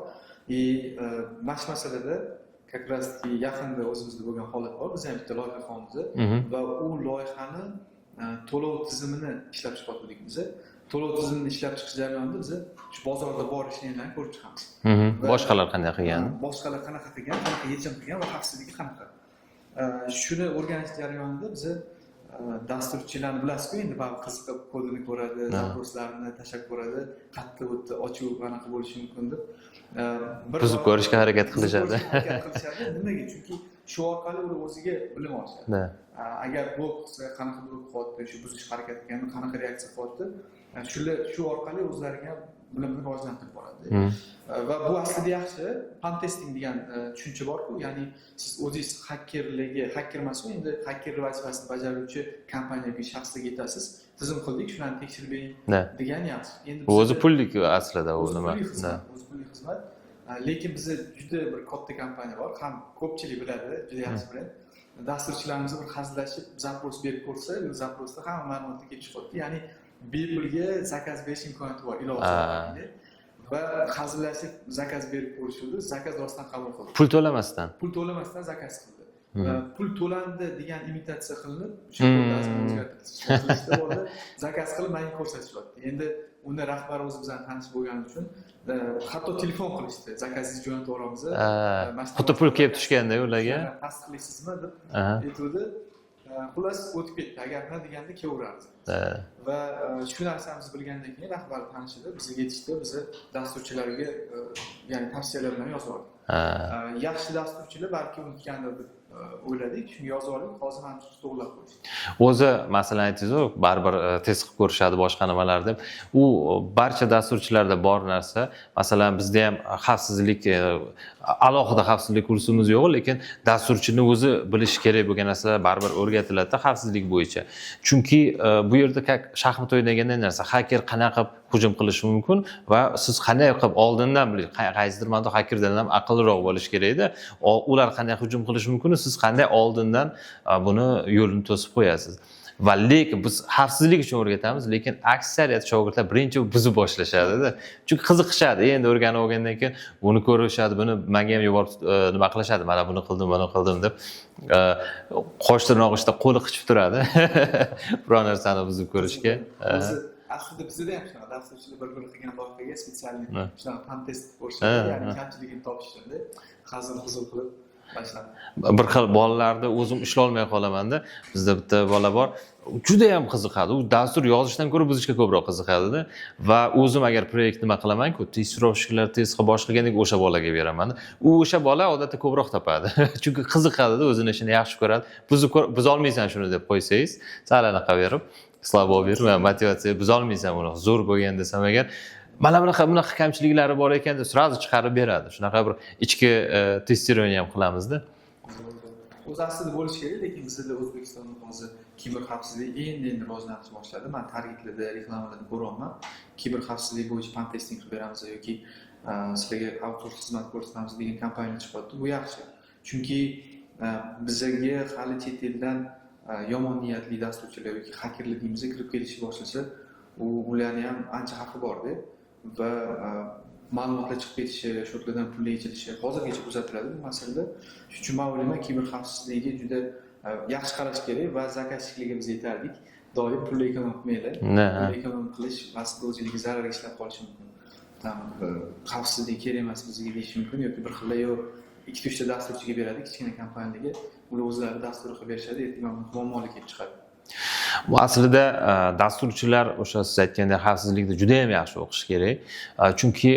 И mana shu masalada как раз таки yaqinda o'zimizda bo'lgan holat bor. Biz ham bitta loyiha qilyapmiz va u loyihani to'lov tizimini ishlab chiqyotgandik. Biz to'lov tizimini ishlab chiqish jarayonida biz shu bozorda bor ishlanganlarni ko'rib chiqamiz.
Boshqalar qanday qilgan?
Boshqalar qanaqa qilgan, qanaqa yechim qilgan va xavfsizligi qanaqa. Shuni o'rganish jarayonida biza dasturchilarni bilasizku, endi baribir qiziqib kodini ko'radi, запрос larni tashlab ko'radi, qayerda bu yerda ochuv anaqa bo'lishi mumkin deb. Bir
Buzib ko'rishga harakat
buzib
qilishadi.
Ko'rishga harakat qilishadi. Nimaga? Chunki shu orqali ular o'ziga bilim olishadi. Agar blok qilsa, qanaqa blok qilyapti, shu buzish harakat qilganda qanaqa reaksiya qilyapti, shular shu orqali o'zlariga ham bilimni rivojlantirib boradi. Va bu aslida yaxshi. Pentesting degan tushuncha borku, ya'ni siz o'zingiz xakerligi, xaker emas, endi xaker vazifasini bajaruvchi kompaniya yoki shaxsga yetasiz, tizim qildik, shularni tekshirib bering degan yaxshi. Endi
Bu o'zi pullik aslida u
o'zi
nima?
Pulli xizmat, o'zi pulli xizmat. Lekin bizda juda bir katta kompaniya bor, ham ko'pchilik biladi, juda yaxshi brend. Dasturchilarimiz bir hazillashib запрос berib ko'rsa, u запрос da hamma ma'lumotlar kelib chiqyapti. Ya'ni bepulga заказ berish imkoniyati bor ilova orqali. Va hazillashib заказ berib ko'rishuvdi, заказ rostdan qabul qildi.
Pul to'lamasdan.
Pul to'lamasdan заказ qildi. Va pul to'landi degan imitatsiya qilinib, o'sha kodni ozgina o'zgartirishdi, bolalar заказ qilib menga ko'rsatishyapti. Endi uni rahbari o'zi bizani tanish bo'lgani uchun hatto telefon qilishdi, заказ ingizni jo'natib yuboramiz. Mana shunaqa
Xuddi pul kelib tushganda ularga.
Tasdiqlaysizmi deb aytuvdi. Xullas, o'tib ketdi, agar nima deganda kelaverardi. Va shu narsamizni bilgandan keyin rahbar tanishidi, bizga yetishdi, bizni dasturchilarga ya'ni tavsiyalar bilan yozib oldik. Yaxshi dasturchilar balki unutgandir deb o'yladik, shunga yozib oldik, hozir ham to'g'irlab qo'yishdi.
O'zi masalan aytdingizu, baribir test qilib ko'rishadi boshqa nimalar deb. U barcha dasturchilarda bor narsa. Masalan, bizda ham xavfsizlik alohida xavfsizlik kursimiz yo'q, lekin dasturchini o'zi bilishi kerak bo'lgan narsalar baribir o'rgatiladi xavfsizlik bo'yicha. Chunki bu yerda как shaxmat o'ynaganday narsa, xaker qanaqa qilib hujum qilishi mumkin va siz qanday qilib oldindan bilish, qaysidir ma'noda xakerdan ham aqlliroq bo'lish kerakda. Ular qanday hujum qilishi mumkin, siz qanday oldindan buni yo'lini to'sib qo'yasiz. Va lekin biz xavfsizlik uchun o'rgatamiz, lekin aksariyat shogirdlar birinchi buzib boshlashadida. Chunki qiziqishadi. Endi o'rganib olgandan keyin buni ko'rishadi, buni menga ham yuborib nima qilishadi, mana buni qildim, buni qildim deb qosh tirnoq ichida qo'li qichib turadi biror narsani buzib ko'rishga.
O'zi aslida bizda ham shunaqa, dasturchilar bir biri qilgan loyihaga специальный shunaqa pentest ko'rishadi, ya'ni kamchiligini topish uchun hazil huzul qilib.
Bir xil bolalarni o'zim ishlolmay qolamanda. Bizda bitta bola bor, judayam qiziqadi. U dastur yozishdan ko'ra buzishga ko'proq qiziqadida. Va o'zim agar proyekt nima qilamanku, тестировщик lar test qilib boshqa qilgandek o'sha bolaga beraman. U o'sha bola odatda ko'proq topadi, chunki qiziqadida, o'zini ishini yaxshi ko'radi. Buzolmaysan shuni deb qo'ysangiz, sal anaqa berib, слабо berib, motivatsiya, buzolmaysan uni, zo'r bo'lgan desam agar, mana bunaqa bunaqa kamchiliklari bor ekan deb сразу chiqarib beradi. Shunaqa bir ichki тестирование ham qilamizda.
O'zi aslida bo'lishi kerak, lekin bizada, O'zbekistonda hozir kiber xavfsizlik endi endi rivojlanishni boshladi. Man targetlarda, reklamalarda ko'ryapman, kiber xavfsizlik bo'yicha pentesting qilib beramiz yoki sizlarga outsource xizmat ko'rsatamiz degan kompaniyalar chiqyapti. Bu yaxshi, chunki bizaga hali chet eldan yomon niyatli dasturchilar yoki xakerlar deymiz, kirib kelishni boshlasa, ularni ham ancha xavfi borda va ma'lumotlar chiqib ketishi, счёт lardan pul yechilishi hozirgacha kuzatiladi bu masalada. Shuning uchun man o'ylayman, kiber xavfsizligiga juda yaxshi qarash kerak va заказчик larga biz aytardik, doim pulni эконом qilmanglar. Pulni эконом qilish aslida o'zingizga zararga ishlab qolishi mumkin. Там xavfsizlik kerak emas bizga deyishi mumkin yoki bir xil yo'q, ikkita uchta dasturchiga beradi, kichkina kompaniyalarga, ular o'zlari dastur qilib berishadi, ertaga muammolar kelib chiqadi.
Bu aslida dasturchilar o'sha siz aytgandek xavfsizlikni juda yam yaxshi o'qishi kerak. Chunki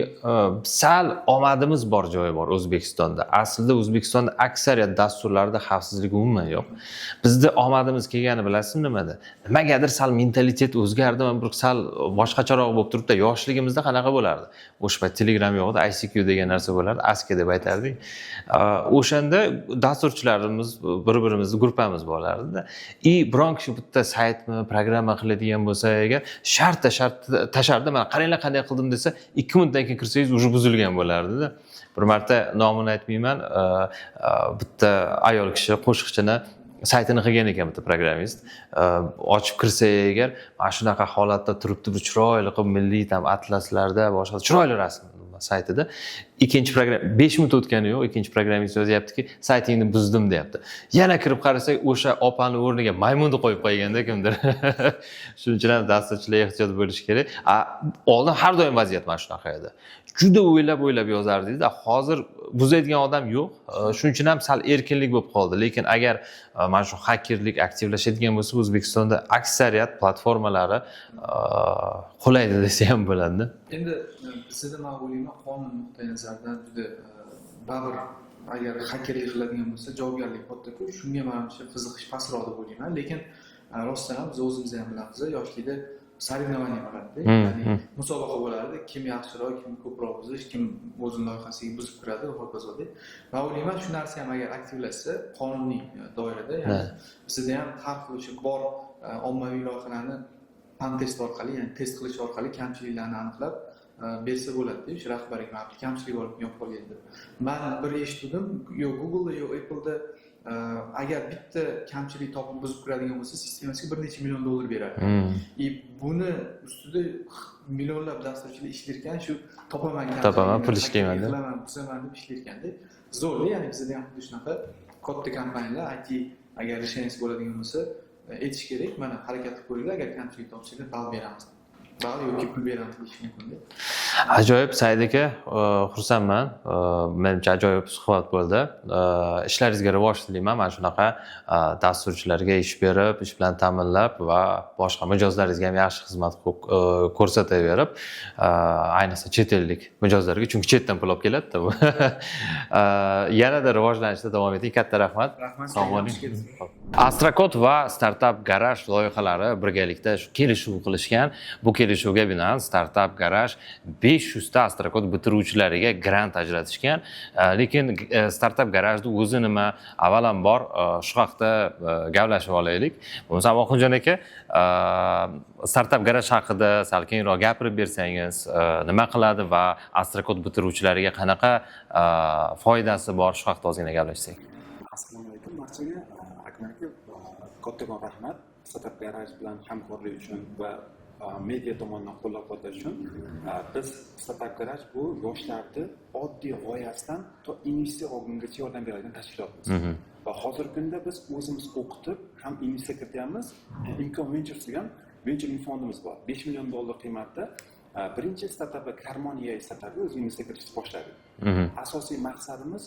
sal omadimiz bor joyi bor O'zbekistonda. Aslida O'zbekistonda aksariyat dasturlarda xavfsizlik umuman yo'q. Bizni omadimiz kelgani bilasizmi nimada? Nimagadir sal mentalitet o'zgardi, bir sal boshqacharoq bo'lib turibdi. Yoshligimizda qanaqa bo'lardi? O'sha payt Telegram yo'q edi, ICQ degan narsa bo'lardi, ASCII deb aytardik. O'shanda dasturchilarimiz bir birimizni gruppamiz bo'lardida. И biron kishi bitta saytmi, programma qiladigan bo'lsa agar, shartta shart tashardi, mana qaranglar qanday qildim desa, 2 minutdan keyin kirsangiz, уже buzilgan bo'lardida. Bir marta, nomini aytmayman, bitta ayol kishi qo'shiqchini saytini qilgan ekan bitta programmist. Ochib kirsa agar, mana shunaqa holatda turibdi, bir chiroyli qilib, milliy там atlaslarda, boshqa chiroyli rasm saytida. Ikkinchi programma, 5 minut o'tgani yo'q, ikkinchi programmist yozyaptiki, saytingni buzdim deyapti. Yana kirib qarasak, o'sha opani o'rniga maymunni qo'yib qo'yganda kimdir. Shuning uchun ham dasturchilar ehtiyot bo'lishi kerak. A oldin har doim vaziyat mana shunaqa edi, juda o'ylab o'ylab yozardikda. Hozir buzadigan odam yo'q. Shuning uchun ham sal erkinlik bo'lib qoldi. Lekin agar mana shu xakerlik aktivlashadigan bo'lsa, O'zbekistonda aksariyat platformalari qulaydi desa ham bo'ladida.
Endi bizada, man o'ylayman, qonun nuqtai nazaridan juda baribir agar xakerlik qiladigan bo'lsa, javobgarlik katta-ku. Shunga manimcha qiziqish pastroq deb o'ylayman. Lekin rostdan ham biz o'zimiz ham bilamiz, yoshlikda соревнование bo'ladida, ya'ni musobaqa bo'lardi, kim yaxshiroq, kim ko'proq buzish, kim o'zini loyihasiga buzib kiradi va hokazoda. Man o'ylayman, shu narsa ham agar aktivlashsa qonuniy doirada, ya'ni bizada ham har xil o'sha bor ommaviy loyihalarni test orqali, ya'ni test qilish orqali kamchiliklarni aniqlab bersa bo'ladida o'sha rahbarga, mana bu kamchilik bor, yo'q qolgan deb. Man bir eshitgandim, yo Google'da, yo Apple'da agar bitta kamchilik topib buzib kiradigan bo'lsa, sistemasiga bir necha million dollar beradi. И buni ustida millionlab dasturchilar ishlar ekan, shu topaman
Topaman, pul
kamchiligini,
ishlayman deb.
qilaman, buzaman deb ishlar ekanda. Zo'rda, ya'ni bizada ham xuddi shunaqa katta kompaniyalar IT agar решение si bo'ladigan bo'lsa, aytish kerak, mana harakat qilib ko'ringlar, agar kamchilik topsanglar, ball beramiz, ball yoki pul beramiz deyish mumkinda.
Ajoyib, Said aka, xursandman. Menimcha, ajoyib suhbat bo'ldi. Ishlaringizga rivoj tilayman. Mana shunaqa dasturchilarga ish berib, ish bilan ta'minlab va boshqa mijozlaringizga ham yaxshi xizmat ko'rsataverib, ayniqsa chet ellik mijozlarga, chunki chetdan pul olib keladida bu. Yanada rivojlanishda davom eting. Katta rahmat.
Rahmat.
Sog' bo'ling.
Xush kelibsiz.
Astrakod va Startup Garaj loyihalari birgalikda shu kelishuv qilishgan. Bu kelishuvga binoan Startup Garaj 500 ta Astrakod bitiruvchilariga grant ajratishgan. Lekin Startup Garajni o'zi nima? Avvalambor shu haqda gaplashib olaylik. Bo'lmasam, Oxunjon aka, Startup Garaj haqida sal kengroq gapirib bersangiz, nima qiladi va Astrakod bitiruvchilariga qanaqa foydasi bor, shu haqda ozgina gaplashsak.
Assalomu alaykum barchaga. Akmal aka, kattakon rahmat Startup Garaj bilan hamkorlik uchun va media tomonidan qo'llab quvvatlash uchun. Biz Startup Garaj bu yoshlarni oddiy g'oyasidan to investitsiya olgungacha yordam beradigan tashkilotmiz va hozirgi kunda biz o'zimiz o'qitib ham investitsiya kirityapmiz. Imkon Ventures degan venchering fondimiz bor, 5 million dollar qiymatda. Birinchi startapi Karmon AI startapi o'zi investitsiya kiritishni boshladi. Asosiy maqsadimiz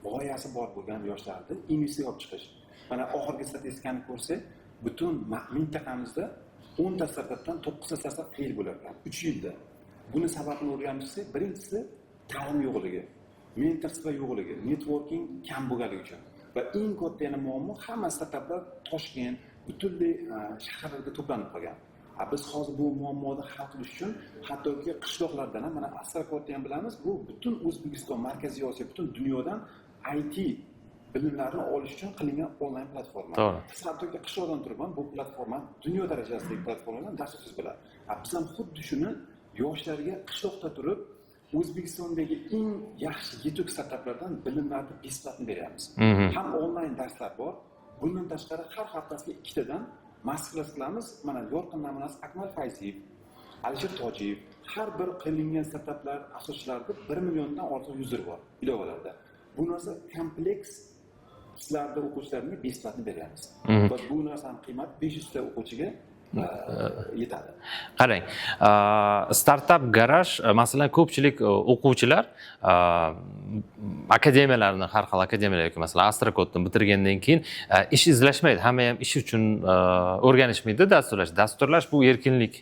G'oyasi bor bo'lgan yoshlarni investitsiya olib chiqish. Mana oxirgi statistikani ko'rsak, butun mintaqamizda 10 ta startapdan 9 ta startap fail bo'lar ekan 3 yilda. Buni sababini o'rganib, birinchisi ta'lim yo'qligi, mentorство yo'qligi, networking kam bo'lganligi uchun. Va eng katta yana muammo, hamma startaplar Toshkent, butunlay shaharlarda to'planib qolgan. Biz hozir bu muammoni hal qilish uchun hattoki qishloqlardan ham, mana Astrakodni ham bilamiz, bu butun O'zbekiston, Markaziy Osiyo, butun dunyodan IT bilimlarini olish uchun qilingan onlayn platforma. Siz hattoki qishloqdan turib ham bu platforma dunyo darajasidagi platformadan dars o'tsangiz bo'ladi. Biz ham xuddi shuni yoshlarga qishloqda turib O'zbekistondagi eng yaxshi yetuk startaplardan bilimlarni besplatni beryapmiz. Ham onlayn darslar bor. Bundan tashqari har haftasiga ikkitadan master-klass qilamiz. Mana yorqin namunasi Akmal Fayziyev, Alisher Tojiyev, har bir qilingan startaplar asoschilariga 1 milliondan ortiq user bor ilovalarda. Bu narsa kompleks, sizlarda o'quvchilarga besplatni beryapmiz. Va bu narsani qiymati 500 ta o'quvchiga yetadi.
Qarang, Startup Garaj, masalan, ko'pchilik o'quvchilar akademiyalarni, har xil akademiyalar yoki masalan Astrakodni bitirgandan keyin ish izlashmaydi. Hamma ham ish uchun o'rganishmaydi dasturlash. Dasturlash bu erkinlik.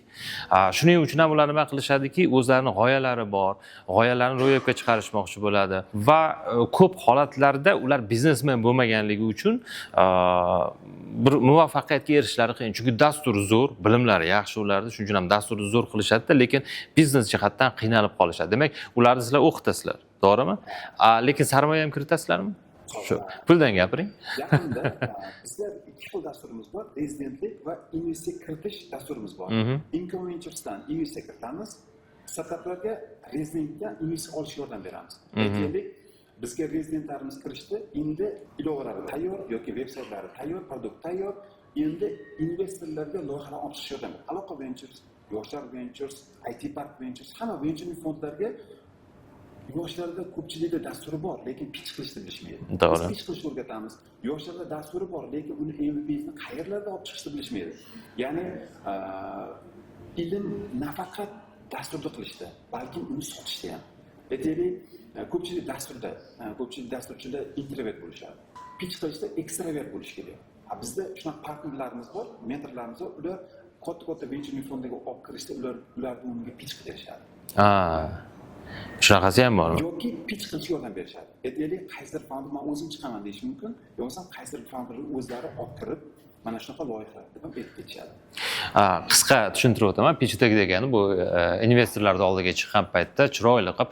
Shuning uchun ham ular nima qilishadiki, o'zlarini g'oyalari bor, g'oyalarini ro'yobga chiqarishmoqchi bo'ladi va ko'p holatlarda ular biznesmen bo'lmaganligi uchun bir muvaffaqiyatga erishishlari qiyin. Chunki dastur zo'r, bilimlari yaxshi ularda, shuning uchun ham dasturni zo'r qilishadi, lekin biznes jihatdan qiynalib qolishadi. Demak, ularni sizlar o'qitasizlar, to'g'rimi? Lekin sarmoya ham kiritasizlarmi? Shu puldan gapiring.
Yaqinda bizda ikki xil dasturimiz bor: rezidentlik va investitsiya kiritish dasturimiz bor. Income Ventures'dan investitsiya kiritamiz, startaplarga rezidentdan investitsiya olishga yordam beramiz. Aytaylik, bizga rezidentlarimiz kirishdi, endi ilovalari tayyor yoki veb saytlari tayyor, продукт tayyor, endi investorlarga loyihalar olib chiqish yordam beradi. Aloqa Ventures, Yoshlar Ventures, IT Park Ventures, hamma venchurli fondlarga. Yoshlarda ko'pchilikda dasturi bor, lekin pitch qilishni bilishmaydi. Biz pitch qilishni o'rgatamiz. Yoshlarda dasturi bor, lekin uni MVPsini qayerlarda olib chiqishni bilishmaydi. Ya'ni ilm nafaqat dasturda qilishda, balkim uni sotishda ham. Aytaylik, ko'pchilik dasturda, ko'pchilik dasturchilar introvert bo'lishadi. Pitch qilishda ekstravert bo'lish kerak. Bizda shunaqa partnerlarimiz bor, mentorlarimiz bor, ular katta-katta venchurli fondiga olib kirishda ularni o'rniga pitch qilib berishadi.
Shunaqasi ham bormi?
Yoki pitch qilishga yordam berishadi. Aytaylik, qaysidir founder man o'zim chiqaman deyishi mumkin, yo bo'lmasam qaysidir founderlar o'zlari olib kirib, mana shunaqa loyiha deb ham aytib ketishadi.
Qisqa tushuntirib o'taman. Pitch deck degani bu investorlarni oldiga chiqqan paytda chiroyli qilib,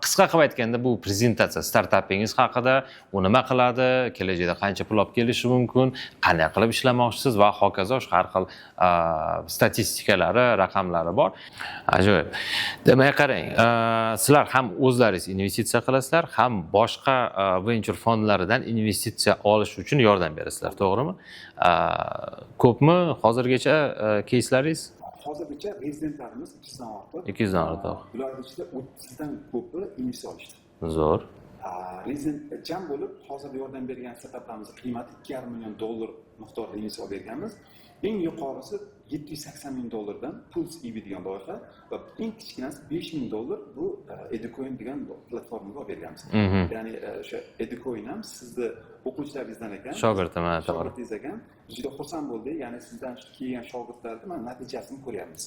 qisqa qilib aytganda, bu prezentatsiya startapingiz haqida, u nima qiladi, kelajakda qancha pul olib kelishi mumkin, qanday qilib ishlamoqchisiz va hokazo, shu har xil statistikalari, raqamlari bor. Ajoyib. Demak, qarang, sizlar ham o'zlaringiz investitsiya qilasizlar, ham boshqa venchur fondlaridan investitsiya olish uchun yordam berasizlar, to'g'rimi? Ko'pmi hozirgacha keyslaringiz?
Hozirgacha rezidentlarimiz 200 dan ortiq.
200 dan ortiq.
Ularning ichida 30 dan ko'pi investitsiya olishdi.
Zo'r.
Rezident jam bo'lib hozir yordam bergan startaplarimizni qiymati 2,5 million dollar miqdorida investitsiya olib berganmiz. Eng yuqorisi 780 ming dollardan Pulse EV degan loyiha va eng kichkinasi 5 ming dollar, bu Educoin degan platformaga olib berganmiz. Ya'ni o'sha Educoin ham sizni o'quvchilaringizdan ekan.
Shogirdim, ha, to'g'ri.
Shogirdingiz ekan. Juda xursand bo'ldik. Ya'ni sizdan shu kelgan shogirdlarni mana natijasini ko'ryapmiz.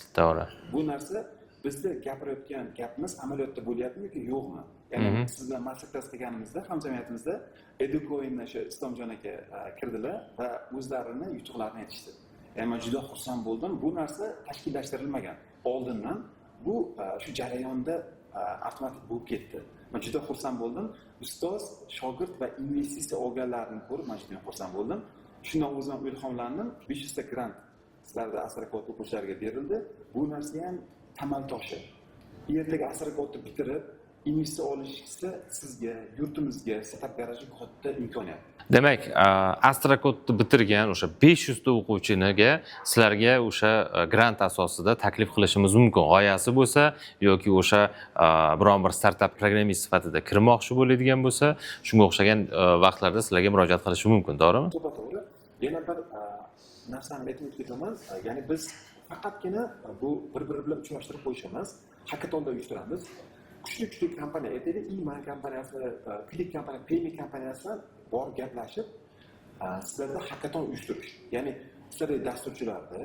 Bu narsa bizda gapirayotgan gapimiz amaliyotda bo'lyaptimi yoki yo'qmi? Ya'ni siz bilan master-klass qilganimizda hamjamiyatimizda Educoinni o'sha Islomjon aka kirdilar va o'zlarini yutuqlarini aytishdi. Ya'ni man juda xursand bo'ldim. Bu narsa tashkillashtirilmagan oldindan, bu shu jarayonda avtomatik bo'lib ketdi. Man juda xursand bo'ldim. Ustoz, shogird va investitsiya olganlarini ko'rib man juda xursand bo'ldim. Shundan o'zim ham ilhomlandim. 500 ta grant sizlarda Astrakod o'quvchilariga berildi. Bu narsa ham tamal toshi. Ertaga Astrakodni bitirib, investitsiya olishsa sizga, yurtimizga, Startup Garajga katta imkoniyat.
Demak, Astrakodni bitirgan o'sha 500 ta o'quvchiniga sizlarga o'sha grant asosida taklif qilishimiz mumkin. G'oyasi bo'lsa yoki o'sha biron bir startap programmist sifatida kirmoqchi bo'ladigan bo'lsa, shunga o'xshagan vaqtlarda sizlarga murojaat qilishi mumkin, to'g'rimi?
To'g'ri. Yana bir narsani aytib o'tib ketaman. Ya'ni biz faqatgina bu bir-biri bilan uchrashtirib qo'yish emas, hakatonda uyushtiramiz. Kuchli kuchli kompaniya, aytaylik, Iman kompaniyasi, Click kompaniya, Payme kompaniyasi bilan borib gaplashib, sizlarda hakaton uyushtirish, ya'ni sizlardagi dasturchilarni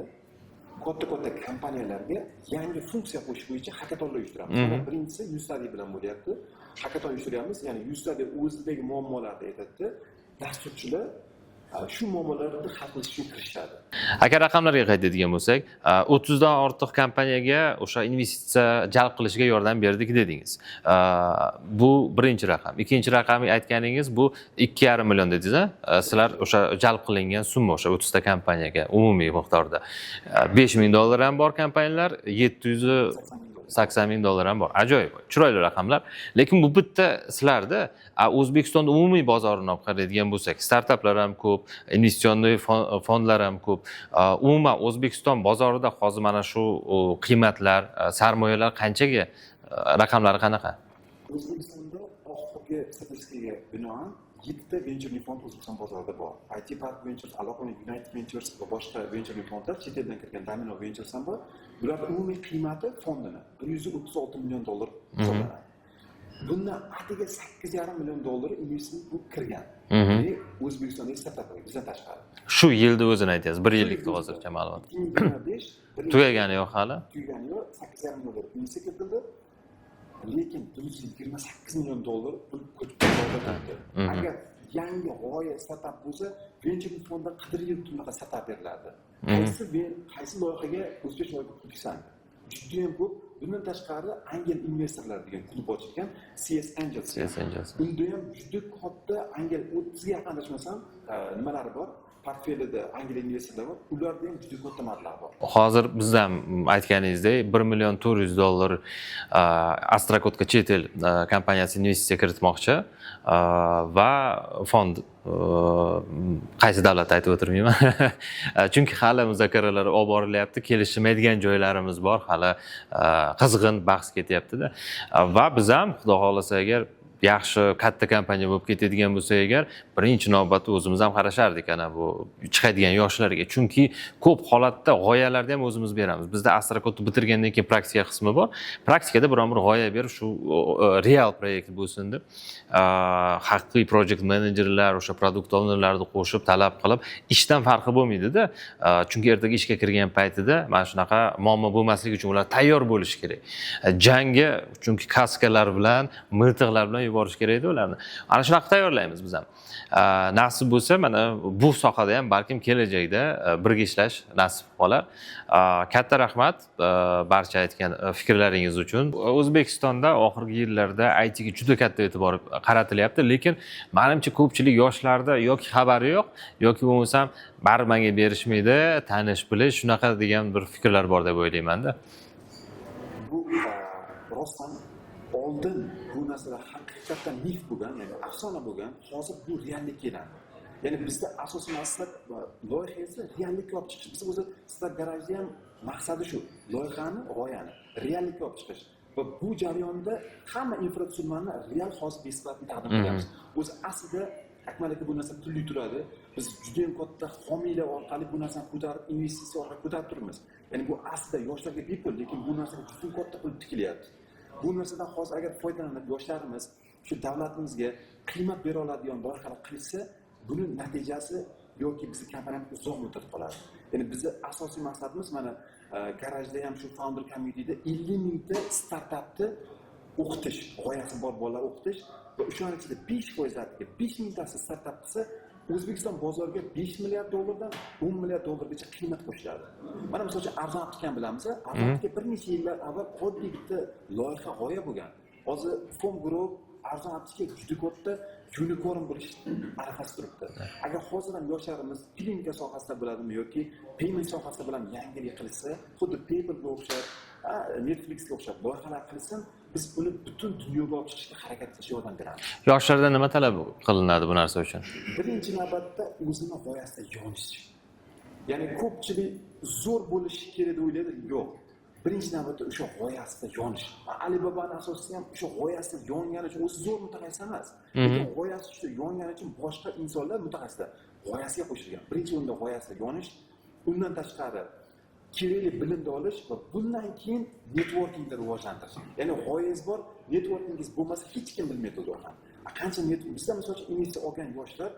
katta katta kompaniyalarga yangi funksiya qo'shish bo'yicha hakatonlar uyushtiramiz. Mana birinchisi Ustudy bilan bo'lyapti. Hakaton uyushtiryapmiz, ya'ni Ustudy o'zidagi muammolarni aytadi, dasturchilar shu muammolarni hal qilish uchun kirishadi.
Agar raqamlarga qaytadigan bo'lsak, 30 dan ortiq kompaniyaga o'sha investitsiya jalb qilishiga yordam berdik dedingiz. Bu birinchi raqam. Ikkinchi raqamni aytganingiz, bu 2,5 million dedingiz, a? Sizlar o'sha jalb qilingan summa o'sha 30 ta kompaniyaga umumiy miqdorda. 5 ming dollar ham bor kompaniyalar, 780 ming dollar ham bor. Ajoyib, chiroyli raqamlar. Lekin bu bitta sizlarda, O'zbekistonda umumiy bozorini olib qaraydigan bo'lsak, startaplar ham ko'p, инвестиционный fondlar ham ko'p. Umuman O'zbekiston bozorida hozir mana shu qiymatlar, sarmoyalar qanchaga, raqamlari qanaqa?
O'zbekistonda oxirgi statistikaga binoan yettita венчурный fond O'zbekiston bozorida bor. IT Park Ventures, Aloqa, United Ventures va boshqa венчурный fondlar, chet eldan kirgan Domino Ventures ham bor. Bularni umumiy qiymati fondini 136 million dollar hisoblanadi. Bundan atigi 8,5 million dollar investitsiya bu kirgan. Ya'ni O'zbekistondagi startaplarga, bizdan tashqari.
Shu yilda o'zini aytyapsiz, bir yillikda hozircha ma'lumot.
2025
Tugagani yo'q hali.
Tugagani yo'q, 8,5 million dollar investitsiya kiritildi. Lekin 128 million dollar pul ko'chib bozorda turibdi. Agar yangi g'oya, startap bo'lsa, venchur fondlar qidirib yuribdi bunaqa startaperlarni. Qaysi loyihaga o'zbek loyiha pul? Judayam ko'p. Bundan tashqari, angel investorlar degan klub ochilgan, CS Angels.
CS Angels.
Unda ham juda katta angel, 30ga yaqin adashmasam, nimalari bor, portfelida angel investorlar bor, ularda ham juda katta mablag' bor.
Hozir biz ham aytganingizdek 1 million 400 dollar Astrakodga chet el kompaniyasi investitsiya kiritmoqchi va fond qaysi davlatda aytib o'tirmayman, chunki hali muzokaralar olib borilyapti, kelishmaydigan joylarimiz bor hali, qizg'in bahs ketyaptida. Va biz ham, xudo xohlasa, agar yaxshi katta kompaniya bo'lib ketadigan bo'lsa agar, birinchi navbatda o'zimiz ham qarashardik ana bu chiqadigan yoshlarga, chunki ko'p holatda g'oyalarni ham o'zimiz beramiz. Bizda Astrakodni bitirgandan keyin praktika qismi bor. Praktikada biron bir g'oya berib, shu real proyekt bo'lsin deb, haqiqiy project menejerlar, o'sha product ownerlarni qo'shib, talab qilib, ishdan farqi bo'lmaydida, chunki ertaga ishga kirgan paytida mana shunaqa muammo bo'lmasligi uchun ular tayyor bo'lishi kerak jangga, chunki kaskalar bilan, miltiqlar bilan yuborish kerakda ularni. Ana shunaqa tayyorlaymiz biz ham. Nasib bo'lsa, mana bu sohada ham balkim kelajakda birga ishlash nasib qolar. Katta rahmat barcha aytgan fikrlaringiz uchun. O'zbekistonda oxirgi yillarda ITga juda katta e'tibor qaratilyapti, lekin manimcha ko'pchilik yoshlarda yoki xabari yo'q, yoki bo'lmasam baribir manga berishmaydi, tanish bilish shunaqa degan bir fikrlar bor deb o'ylaymanda.
Bu rostdan oldin bu narsalar haqiqatdan mif bo'lgan, ya'ni afsona bo'lgan. Hozir bu reallikka keladi. Ya'ni bizda asosiy maqsad loyihangizni reallikka olib chiqish. Biz o'zi Startup Garajda ham maqsadi shu: loyihani, g'oyani reallikka olib chiqish va bu jarayonda hamma infratuzilmani real hozir бесплатно taqdim qilyapmiz. O'zi aslida, Akmal aka, bu narsa pulli turadi. Biz judayam katta homiylar orqali bu narsani ko'tarib, investitsiya orqali ko'tarib turibmiz. Ya'ni bu aslida yoshlarga bepul, lekin bu narsaga juda katta pul tikilyapti. Bu narsadan hozir agar foydalanib, yoshlarimiz shu davlatimizga qiymat bera oladigan loyihalar qilishsa, buni natijasi yoki bizni kompaniyamiz uzoq muddat qoladi. Ya'ni bizni asosiy maqsadimiz mana garajda ham, shu founder communityda 50 mingta startapni o'qitish, g'oyasi bor bolalar o'qitish va o'shani ichida 5 foizlariga, 5 mingtasi startap qilsa, O'zbekiston bozoriga 5 milliard dollardan 10 milliard dollargacha qiymat qo'shiladi. Mana misol uchun, Arzon Aplikani bilamiz. Arzon Aptika bir necha yillar avval oddiy bitta loyiha, g'oya bo'lgan. Hozir Fom Group, Arzon Aptika juda katta unicorn bo'lish arafasida turibdi. Agar hozir ham yoshlarimiz klinika sohasida bo'ladimi yoki payment sohasida bilan yangilik qilsa, xuddi PayPalga o'xshab, Netflixga o'xshab loyihalar qilsin, biz uni butun dunyoga olib chiqishga harakat qilishga yordam beramiz.
Yoshlardan nima talab qilinadi bu narsa uchun?
Birinchi navbatda o'zini g'oyasida yonish. Ya'ni ko'pchilik zo'r bo'lishi kerak deb o'ylaydi. Yo'q, birinchi navbatda o'sha g'oyasida yonish. Alibabani asoschisi ham o'sha g'oyasida yongani uchun, o'zi zo'r mutaxassis emas, lekin g'oyasi ustida yongani uchun boshqa insonlar, mutaxassislar g'oyasiga qo'shilgan. Birinchi o'rinda g'oyasida yonish. Undan tashqari Kerakli bilimni olish va bundan keyin networkingni rivojlantirish. Ya'ni g'oyangiz bor, networkingiz bo'lmasa hech kim bilmaydi u loyihani. Qancha net bizda, misol uchun, investitsiya olgan yoshlar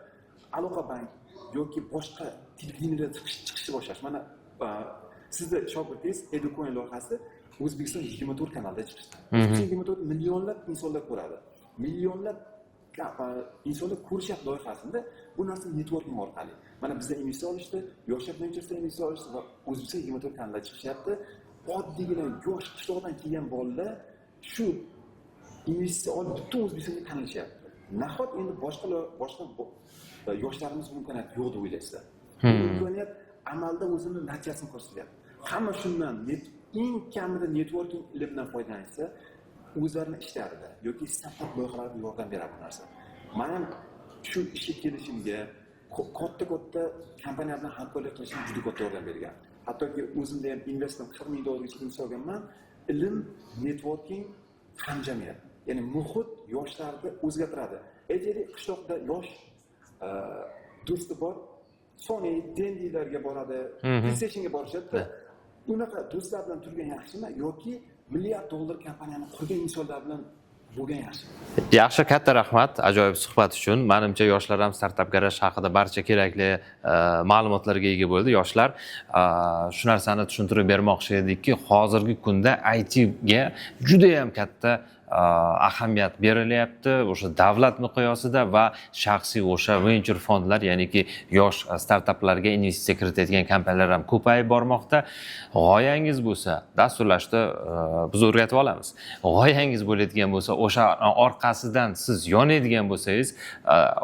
Aloqa bank yoki boshqa televideniyada chiqishni boshlash. Mana sizni shogirdingiz Educoin loyihasi O'zbekiston 24 kanalida chiqishdi. O'zbekiston 24 millionlab insonlar ko'radi. Millionlab insonlar ko'rishyapti loyihasida. Bu narsa networking orqali. Mana bizda investitsiya olishdi, Yoshlar Venturesda investitsiya olishdi va O'zbekiston 24 kanalida chiqishyapti. Oddiygina yosh qishloqdan kelgan bolalar shu investitsiya olib butun O'zbekistonga tanilishyapti. Nahot endi boshqa yoshlarimiz bu imkoniyat yo'q deb o'ylaysizlar? Bu imkoniyat amalda o'zini natijasini ko'rsatyapti. Hamma shundan eng kamida networking ilmidan foydalansa, o'zlarini ishlarida yoki startap loyihalarida yordam beradi bu narsa. Man ham shu ishga kelishimga katta-katta kompaniyalar bilan hamkorlik qilishim juda katta yordam bergan. Hattoki o'zimda ham investment 40 ming dollargacha investitsiya olganman. Ilm, networking, hamjamiyat. Ya'ni muhit yoshlarni o'zgartiradi. Aytaylik, qishloqda yosh do'sti bor, Sony, Dendilarga boradi, PlayStationga borishadi. Unaqa do'stlar bilan turgan yaxshimi yoki milliard dollar kompaniyani qurgan insonlar bilan bo'lgan yaxshimi?
Yaxshi, katta rahmat ajoyib suhbat uchun. Manimcha, yoshlar ham Startap garaj haqida barcha kerakli ma'lumotlarga ega bo'ldi. Yoshlar, shu narsani tushuntirib bermoqchi edikki, hozirgi kunda IT ga juda ham katta ahamiyat berilyapti o'sha davlat miqyosida va shaxsiy o'sha venchur fondlar, ya'niki yosh startaplarga investitsiya kiritadigan kompaniyalar ham ko'payib bormoqda. G'oyangiz bo'lsa, dasturlashni biz o'rgatib olamiz. G'oyangiz bo'ladigan bo'lsa, o'sha orqasidan siz yonadigan bo'lsangiz,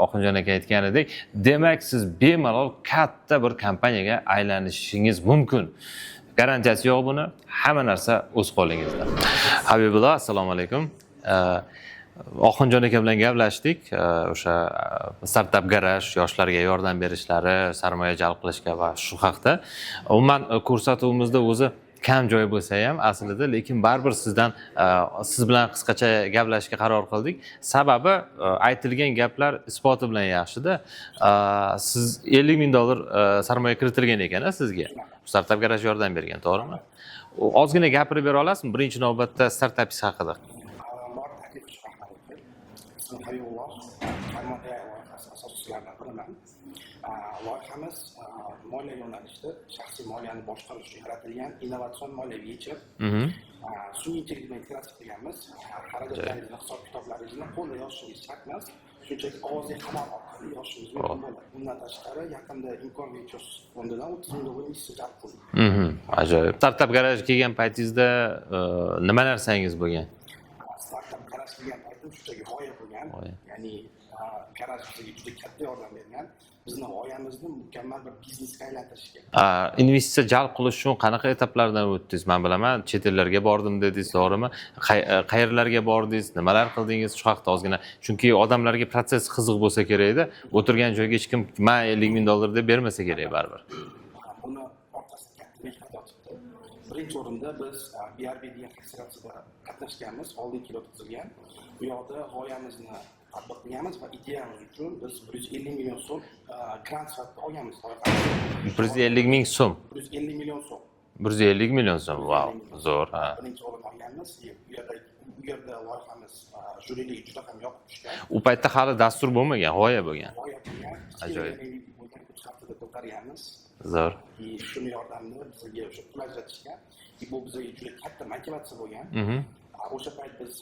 Oxunjon aka aytganidek, demak, siz bemalol katta bir kompaniyaga aylanishingiz mumkin. Garantiyasi yo'q buni, hamma narsa o'z qo'lingizda. Habibullo, assalomu alaykum. Oxunjon aka bilan gaplashdik. O'sha Startap garaj yoshlarga yordam berishlari, sarmoya jalb qilishga va shu haqda. Umuman, ko'rsatuvimizda o'zi kam joy bo'lsa ham aslida, lekin baribir siz bilan qisqacha gaplashishga qaror qildik. Sababi aytilgan gaplar isboti bilan yaxshida. Siz 50 ming dollar sarmoya kiritilgan ekan a sizga. Startap garaj yordam bergan, to'g'rimi? Ozgina gapirib bera olasizmi? Birinchi navbatda startapingiz haqida.
Avvalambor taklif uchun rahmat aka. Ismim Habibulloh, Karmon AI loyihasi asoschilaridan biriman. Loyihamiz moliya yo'nalishida shaxsiy moliyani boshqarish uchun yaratilgan innovatsion moliyaviy yechim. Sun'iy intellekt bilan integratsiya qilganmiz. Xarajatlaringizni, hisob kitoblaringizni qo'lda yozishingiz shart emas. Shunchaki ovozli xabar orqali yozishingiz mumkin bo'ladi. Bundan tashqari, yaqinda Imkon Ventures fondidan 30 ming dollar investitsiya jalb qildik.
Ajoyib. Startap garajga kelgan paytingizda nima narsangiz bo'lgan?
Startap garaj qilgan paytim shunchaki g'oya bo'lgan.
G'oya.
Ya'ni garaj bizga juda katta yordam bergan. Bizni g'oyamizni mukammal bir biznesga aylantirishga.
Investitsiya jalb qilish uchun qanaqa etaplardan o'tdingiz? Men bilaman, chet ellarga bordim dedingiz, to'g'rimi? Qayerlarga bordingiz, nimalar qildingiz? Shu haqida ozgina. Chunki odamlarga protsess qiziq bo'lsa kerakda. O'tirgan joyga hech kim "Men 50 ming dollar" deb bermasa kerak baribir.
Buni orqasida katta mehnat yotibdi. Birinchi o'rinda biz BRB degan akseleratsiyada qatnashganmiz, oldingi yil o'tkazilgan. Bu yoqda g'oyamizni tatbiq qilganmiz va ideyamiz uchun biz 150 million so'm grant sifatida olganmiz loyihamizni.
150 ming so'm.
150 million so'm.
150 million so'm. Vau, zo'r, ha.
Birinchi o'rin olganmiz. U yerda loyihamiz jyuriga juda ham yoqib tushgan.
U paytda hali dastur bo'lmagan, g'oya bo'lgan.
G'oya bo'lgan.
Ajoyib.
Kichkina bo'lgan 3 haftada ko'targanmiz.
Zo'r.
И shuni yordamida bizga o'sha pul ajratishgan. И bu bizga juda katta motivatsiya bo'lgan. O'sha payt biz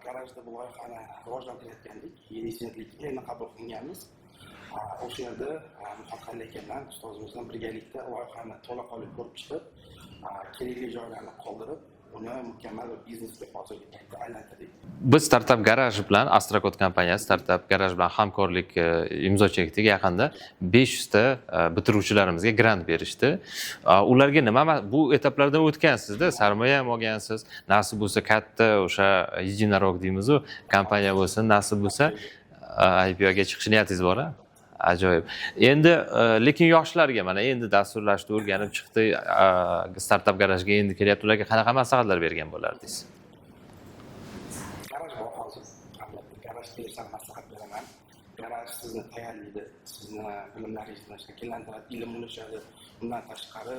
garajda bu loyihani rivojlantirayotgandik. Rezidentlikka endi qabul qilinganmiz. O'sha yerda Muhammadali aka bilan, ustozimiz bilan birgalikda loyihani to'laqonli ko'rib chiqib, kerakli joylarni qoldirib, uni mukammal bir biznesga hozirgi paytda aylantirdik.
Biz Startap garaj bilan, Astrakod kompaniyasi Startap garaj bilan hamkorlik imzo chekdik yaqinda. 500 ta bitiruvchilarimizga grant berishdi. Ularga nima bu etaplardan o'tgansizda, sarmoya ham olgansiz, nasib bo'lsa katta o'sha единорог deymizu, kompaniya bo'lsin, nasib bo'lsa IPOga chiqish niyatingiz bor a? Ajoyib. Endi lekin yoshlarga, mana endi dasturlashni o'rganib chiqdi, Startap garajga endi kelyapti, ularga qanaqa maslahatlar bergan bo'lardingiz?
Garaj bor hozir. Albatta, garaj bersam maslahat beraman. Garaj sizni tayyorlaydi, sizni bilimlaringizni shakllantiradi, ilm ulashadi. Undan tashqari,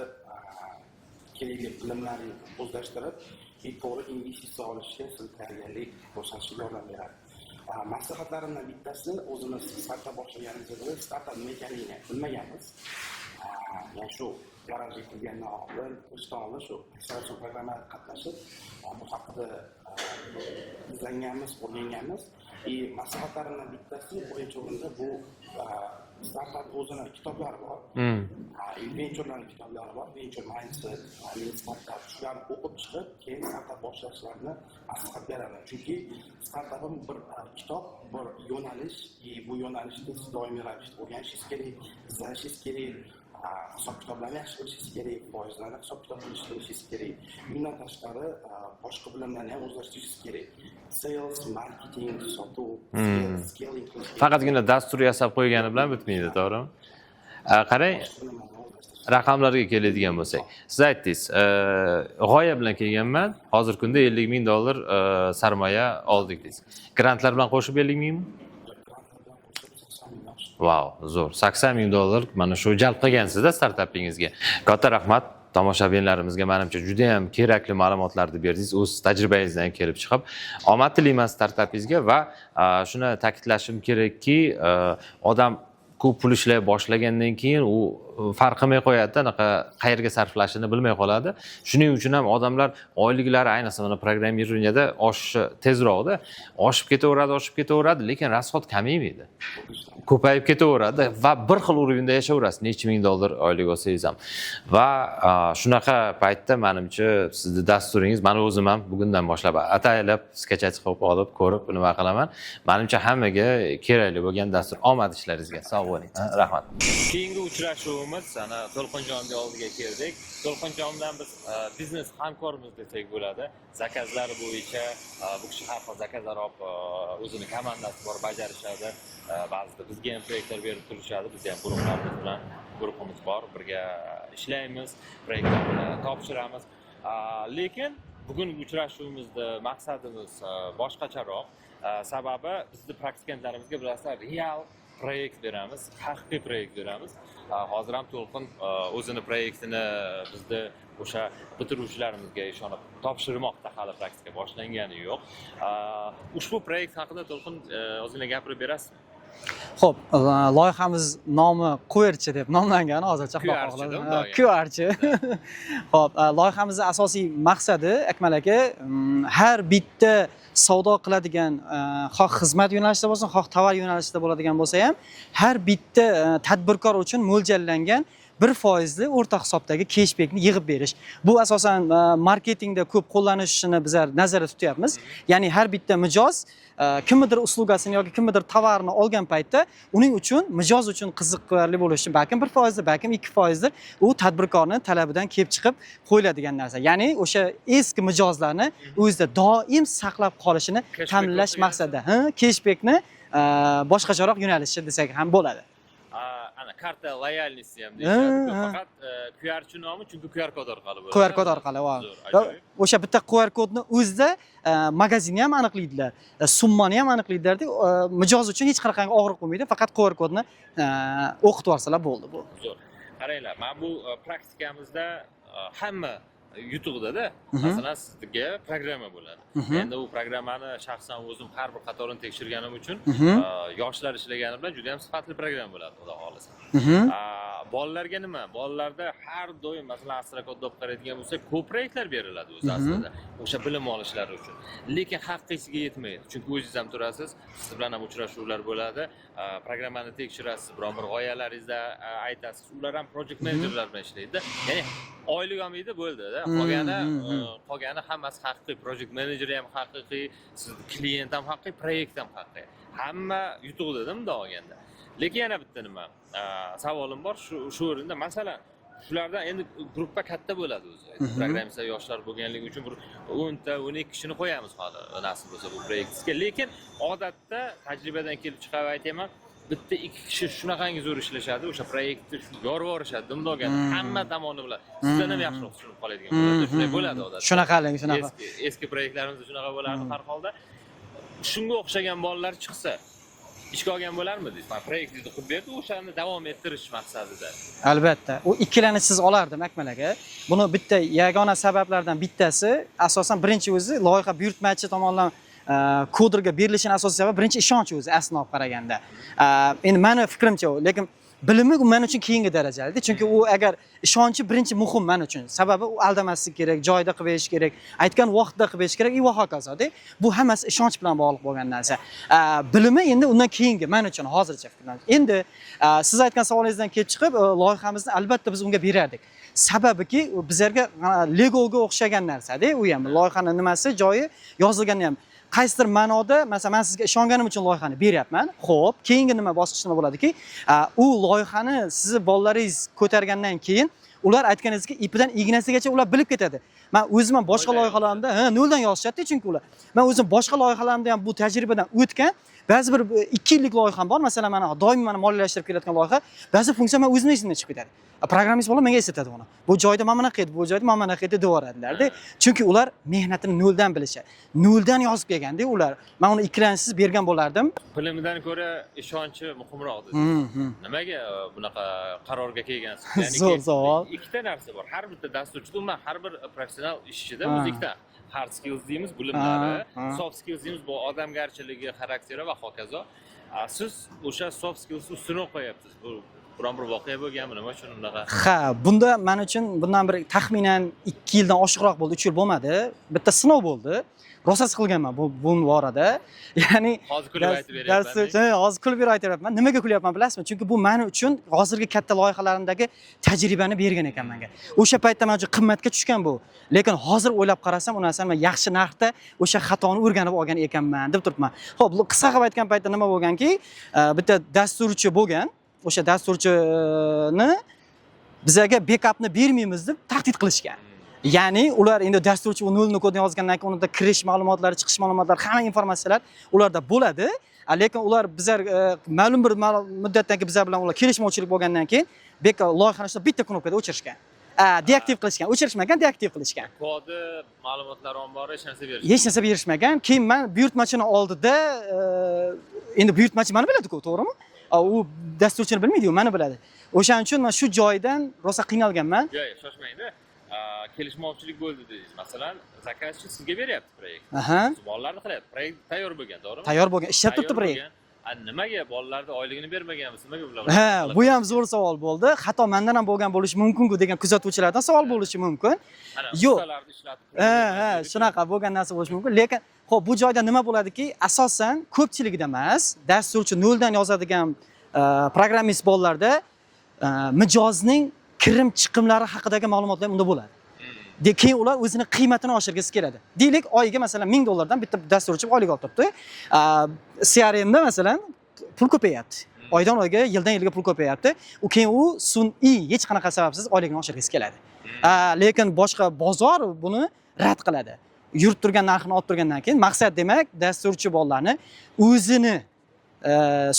Kerakli bilimlarni o'zlashtirib и to'g'ri investitsiya olishga sizni tayyorgarlik ko'rsatishga yordam beradi. Maslahatlarimdan bittasi, o'zimiz startap boshlaganimizda startap nima ekanligini bilmaganmiz. Ya'ni shu garajga kirgandan oldin, kirishdan oldin shu akseleratsiya programmada qatnashib, bu haqida izlanganmiz, o'rganganmiz. И maslahatlarimdan bittasi, birinchi o'rinda bu startap o'zini kitoblari bor, venchurlarni kitoblari bor, Venture Mindset, Lean Startup, shularni o'qib chiqib, keyin startap boshlashlarini maslahat beraman. Chunki startap ham bir kitob, bir yo'nalish и bu yo'nalishda siz doimiy ravishda o'rganishingiz kerak, izlanishingiz kerak, hisob kitoblarni yaxshi bilishingiz kerak, foizlarni hisob kitob qilishni bilishingiz kerak. Bundan tashqari, boshqa bilimlarni ham o'zlashtirishingiz kerak: sales, marketing, sotuv, scaling qilish kerak.
Faqatgina dastur yasab qo'ygani bilan bitmaydi, to'g'rimi? Qarang,
Boshqa bilimlarni o'zlashtirish.
raqamlarga keladigan bo'lsak, siz aytdingiz, g'oya bilan kelganman, hozirgi kunda 50 000 dollar sarmoya oldik deysiz. Grantlar bilan qo'shib 50 000mi?
Grantlar bilan qo'shib 80 mingdan oshiq.
Vau, zo'r. 80 000 dollar mana shu jalb qilgansizda startapingizga. Katta rahmat. Tomoshabinlarimizga, manimcha, juda ham kerakli ma'lumotlarni berdingiz o'z tajribangizdan kelib chiqib. Omad tilayman startapingizga va shuni ta'kidlashim kerakki, odam ko'p pul ishlay boshlagandan keyin u farq qilmay qo'yadida, anaqa qayerga sarflashini bilmay qoladi. Shuning uchun ham odamlar oyliklari, ayniqsa mana программирование da oshishi tezroqda, oshib ketaveradi, oshib ketaveradi, lekin расход kamaymaydi, ko'payib ketaveradi va bir xil уровень da yashayverasiz necha ming dollar oylik olsangiz ham. Va shunaqa paytda, manimcha, sizni dasturingiz, mani o'zim ham bugundan boshlab ataylab скачать qilib olib, ko'rib nima qilaman. Manimcha, hammaga kerakli bo'lgan dastur. Omad ishlaringizga, sog' bo'ling. Ha, rahmat. Keyingi uchrashuvimiz, ana, To'lqinjonni oldiga keldik. To'lqinjon bilan biz biznes hamkorimiz desak bo'ladi. Заказ lari bo'yicha bu kishi har xil заказ lar olib, o'zini komandasi bor, bajarishadi. Ba'zida bizga ham proyektlar berib turishadi. Biz ham guruhlarimiz bilan, guruhimiz bor, birga ishlaymiz, proyektlarni topshiramiz. Lekin bugungi uchrashuvimizda maqsadimiz boshqacharoq. Sababi bizni praktikantlarimizga, bilasizlar, real proyekt beramiz, haqiqiy proyekt beramiz. Hozir ham To'lqin o'zini proyektini bizni o'sha bitiruvchilarimizga ishonib topshirmoqda, hali praktika boshlangani yo'q. Ushbu proyekt haqida, To'lqin, ozgina gapirib berasizmi?
Xo'p, loyihamiz nomi QRchi deb nomlangan hozircha, Xudo
QRchi,
xohlasa.
da unda olgan.
QRchi. Xo'p, loyihamizni asosiy maqsadi, Akmal aka, har bitta savdo qiladigan, xoh xizmat yo'nalishida bo'lsin, xoh tovar yo'nalishida bo'ladigan bo'lsa ham, har bitta tadbirkor uchun mo'ljallangan 1 foizli o'rta hisobdagi keshbekni yig'ib berish. Bu asosan marketingda ko'p qo'llanishini bizlar nazarda tutyapmiz. Ya'ni har bitta mijoz kimnidir услуга sini yoki kimnidir tovarini olgan paytda uning uchun, mijoz uchun qiziqarli bo'lishi uchun balkim 1 foizdir, balkim 2 foizdir, u tadbirkorni talabidan kelib chiqib qo'yiladigan narsa. Ya'ni o'sha eski mijozlarni o'zida doim saqlab qolishini
Cashback
ta'minlash
o'qigansiz?
maqsadida. Ha, keshbekni boshqacharoq yo'nalishi desak ham bo'ladi.
Ana, карта лояльности ham deyishadi.
Ha.
Faqat QRchi nomi, chunki QR kod orqali bo'ladi.
QR kod orqali, va
Zo'r,
va
ajoyib.
o'sha bitta QR kodni o'zida magazinni ham aniqlaydilar, summani ham aniqlaydilarda, mijoz uchun hech qanaqangi og'riq bo'lmaydi, faqat QR kodni o'qitib yuborsalar bo'ldi bu.
Zo'r. Qaranglar, mana bu praktikamizda hamma yutuqda-da. Masalan, sizga programma bo'ladi. Endi u programmani shaxsan o'zim har bir qatorini tekshirganim uchun, yoshlar ishlagani bilan juda ham sifatli programma bo'ladi, xudo xohlasa. Bolalarga nima? Bolalarda har doim, masalan, Astrakodda olib qaraydigan bo'lsak, ko'p proyektlar beriladi o'zi aslida. O'sha bilim olishlari uchun. Lekin haqiqiysiga yetmaydi. Chunki o'zingiz ham turasiz, siz bilan ham uchrashuvlar bo'ladi. Programmani tekshirasiz, biron bir g'oyalaringizni aytasiz. Ular ham project menejerlar bilan ishlaydi. Ya'ni oylik olmaydi, bo'ldi-da. Qolgani qolgani hammasi haqiqiy. Project manager ham haqiqiy, sizni klient ham haqiqiy, proyekt ham haqiqiy. Hamma yutuqda bundoq olganda. Lekin yana bitta nima, savolim bor shu o'rinda. Masalan, shulardan endi gruppa katta bo'ladi o'zi. Programmistlar yoshlar bo'lganligi uchun bir 10 ta, 12 kishini qo'yamiz hali, nasib bo'lsa, bu proyektga. Lekin odatda tajribadan kelib chiqib aytaman, bitta ikki kishi shunaqangi zo'r ishlashadi, o'sha proyektni shu yorib yuborishadi, bundoq olganda hamma tomoni bilan. Sizdan ham yaxshiroq tushunib qoladigan bo'ladi. Shunday bo'ladi odatda.
Shunaqalik, shunaqa.
Eski proyektlarimizda shunaqa bo'lardi har holda. Shunga o'xshagan bolalar chiqsa, Ishga olgan bo'larmidingiz? Mana proyektingizni qurib berdi, o'shani davom ettirish maqsadida.
Albatta, u ikkilanishsiz olardim, Akmal aka. Buni bitta yagona sabablardan bittasi, asosan birinchi o'zi loyiha buyurtmachi tomonidan koderga berilishini asosiy sababi birinchi ishonch o'zi, aslini olib qaraganda. Endi mani fikrimcha u, lekin bilimi u men uchun keyingi darajalida. Chunki u agar ishonchi birinchi muhim men uchun. Sababi u aldamaslik kerak, joyida qilib berish kerak, aytgan vaqtida qilib berish kerak va hokazo. Bu hammasi ishonch bilan bog'liq bo'lgan narsa. Bilimi endi undan keyingi men uchun hozircha fikrim. Endi siz aytgan savolingizdan kelib chiqib, loyihamizni albatta biz unga berardik. Sababiki u bizlarga Legoga o'xshagan narsa-da, u ham loyihani nimasi, joyi yozilgani ham qaysidir ma'noda, masalan, men sizga ishonganim uchun loyihani beryapman. Xo'p, keyingi nima bosqich nima bo'ladiki, u loyihani sizni bolalaringiz ko'targandan keyin ular aytganingizdek ipidan ignasigacha ular bilib ketadi. Men o'zim ham boshqa loyihalarimda, ha, noldan yozishadi, chunki ular. Men o'zim boshqa loyihalarimda ham bu tajribadan o'tgan. Ba'zi bir 2 yillik loyiham bor, masalan, mana doim mana moliyalashtirib kelayotgan loyiha, ba'zi funksiya men o'zimni esimdan chiqib ketadi. Programmist bola menga eslatadi uni. Bu joyda mana bunaqa edi, bu joyda mana bunaqa edi deb yuboradilar-da. Chunki ular mehnatini noldan bilishadi. Noldan yozib kelganda ular. Men uni ikkilanishsiz bergan bo'lardim.
Bilimidan ko'ra ishonchi muhimroq dedingiz. Nimaga bunaqa qarorga kelgansiz?
Zo'r savol.
Ikkita narsa bor. Har bitta dasturchida, umuman har bir professional ishchida o'zi ikkita hard skills deymiz, bilimlari, soft skills deymiz, bu odamgarchiligi, xarakteri va hokazo. Siz o'sha soft skills ustini qo'yapsiz. Bu biron bir voqea bo'lganmi? Nima uchun unaqa?
Ha, bunda men uchun bundan bir taxminan 2 yildan oshiqroq bo'ldi, 3 yil bo'lmadi. Bitta sinov bo'ldi. Rosasi qilganman bu borada. Ya'ni
Hozir kulib aytib beryapman.
Hozir kulib berib aytyapman. Nimaga kulyapman bilasizmi? Chunki bu men uchun hozirgi katta loyihalarimdagi tajribani bergan ekan menga. O'sha paytda men uchun qimmatga tushgan bu. Lekin hozir o'ylab qarasam, u narsani men yaxshi narxda o'sha xatoni o'rganib olgan ekanman deb turibman. Xo'p, qisqa qilib aytgan paytda nima bo'lganki, bitta dasturchi bo'lgan, o'sha dasturchini bizaga backupni bermaymiz deb tahdid qilishgan. Ya'ni ular endi dasturchi u nolni kodni yozgandan keyin unda kirish ma'lumotlari, chiqish ma'lumotlari, hamma informatsiyalar ularda bo'ladi. Lekin ular bizlar ma'lum bir muddatdan keyin bizlar bilan ular kelishmovchilik bo'lgandan keyin loyihani ishlab bitta knopkada o'chirishgan. Deaktiv qilishgan, o'chirishmagan, deaktiv qilishgan.
Kodi, ma'lumotlar ombori, hech narsa berishmagan.
Hech narsa berishmagan. Keyin men buyurtmachini oldida, endi buyurtmachi meni biladi-ku, to'g'rimi? U dasturchini bilmaydi-ku, meni biladi. O'shaning uchun men shu joydan rosa qiynalganman.
Yo'q, shoshmang-da. Kelishmovchilik bo'ldi dedingiz. Masalan, заказчик sizga beryapti proyekt. Bolalarni qilyapti. Proyekt tayyor bo'lgan, to'g'rimi?
Tayyor bo'lgan, ishlab turibdi
Tayyor
proyekt.
bo'lgan. Nimaga bolalarni oyligini bermaganmiz? Nimaga bular?
Ha, bu ham zo'r savol bo'ldi. Xato mendan ham bo'lgan bo'lishi mumkin-ku degan kuzatuvchilardan savol bo'lishi mumkin.
Ana,
Yo'q.
ustalarni ishlatib
Ha, shunaqa bo'lgan narsa bo'lishi mumkin. Lekin xo'p, bu joyda nima bo'ladiki, asosan ko'pchiligida emas, dasturchi noldan yozadigan programmist bolalarda mijozning kirim chiqimlari haqidagi ma'lumotlar unda bo'ladi. Keyin ular o'zini qiymatini oshirgisi keladi. Deylik, oyiga masalan 1000 dollardan bitta dasturchi oylik olib turibdi. CRMda masalan pul ko'payapti. Oydan oyga, yildan yilga pul ko'payapti. U keyin u sun'iy hech qanaqa sababsiz oyligini oshirgisi keladi. Lekin boshqa bozor buni rad qiladi. Yurib turgan narxini olib turgandan keyin maqsad demak dasturchi bolalarni o'zini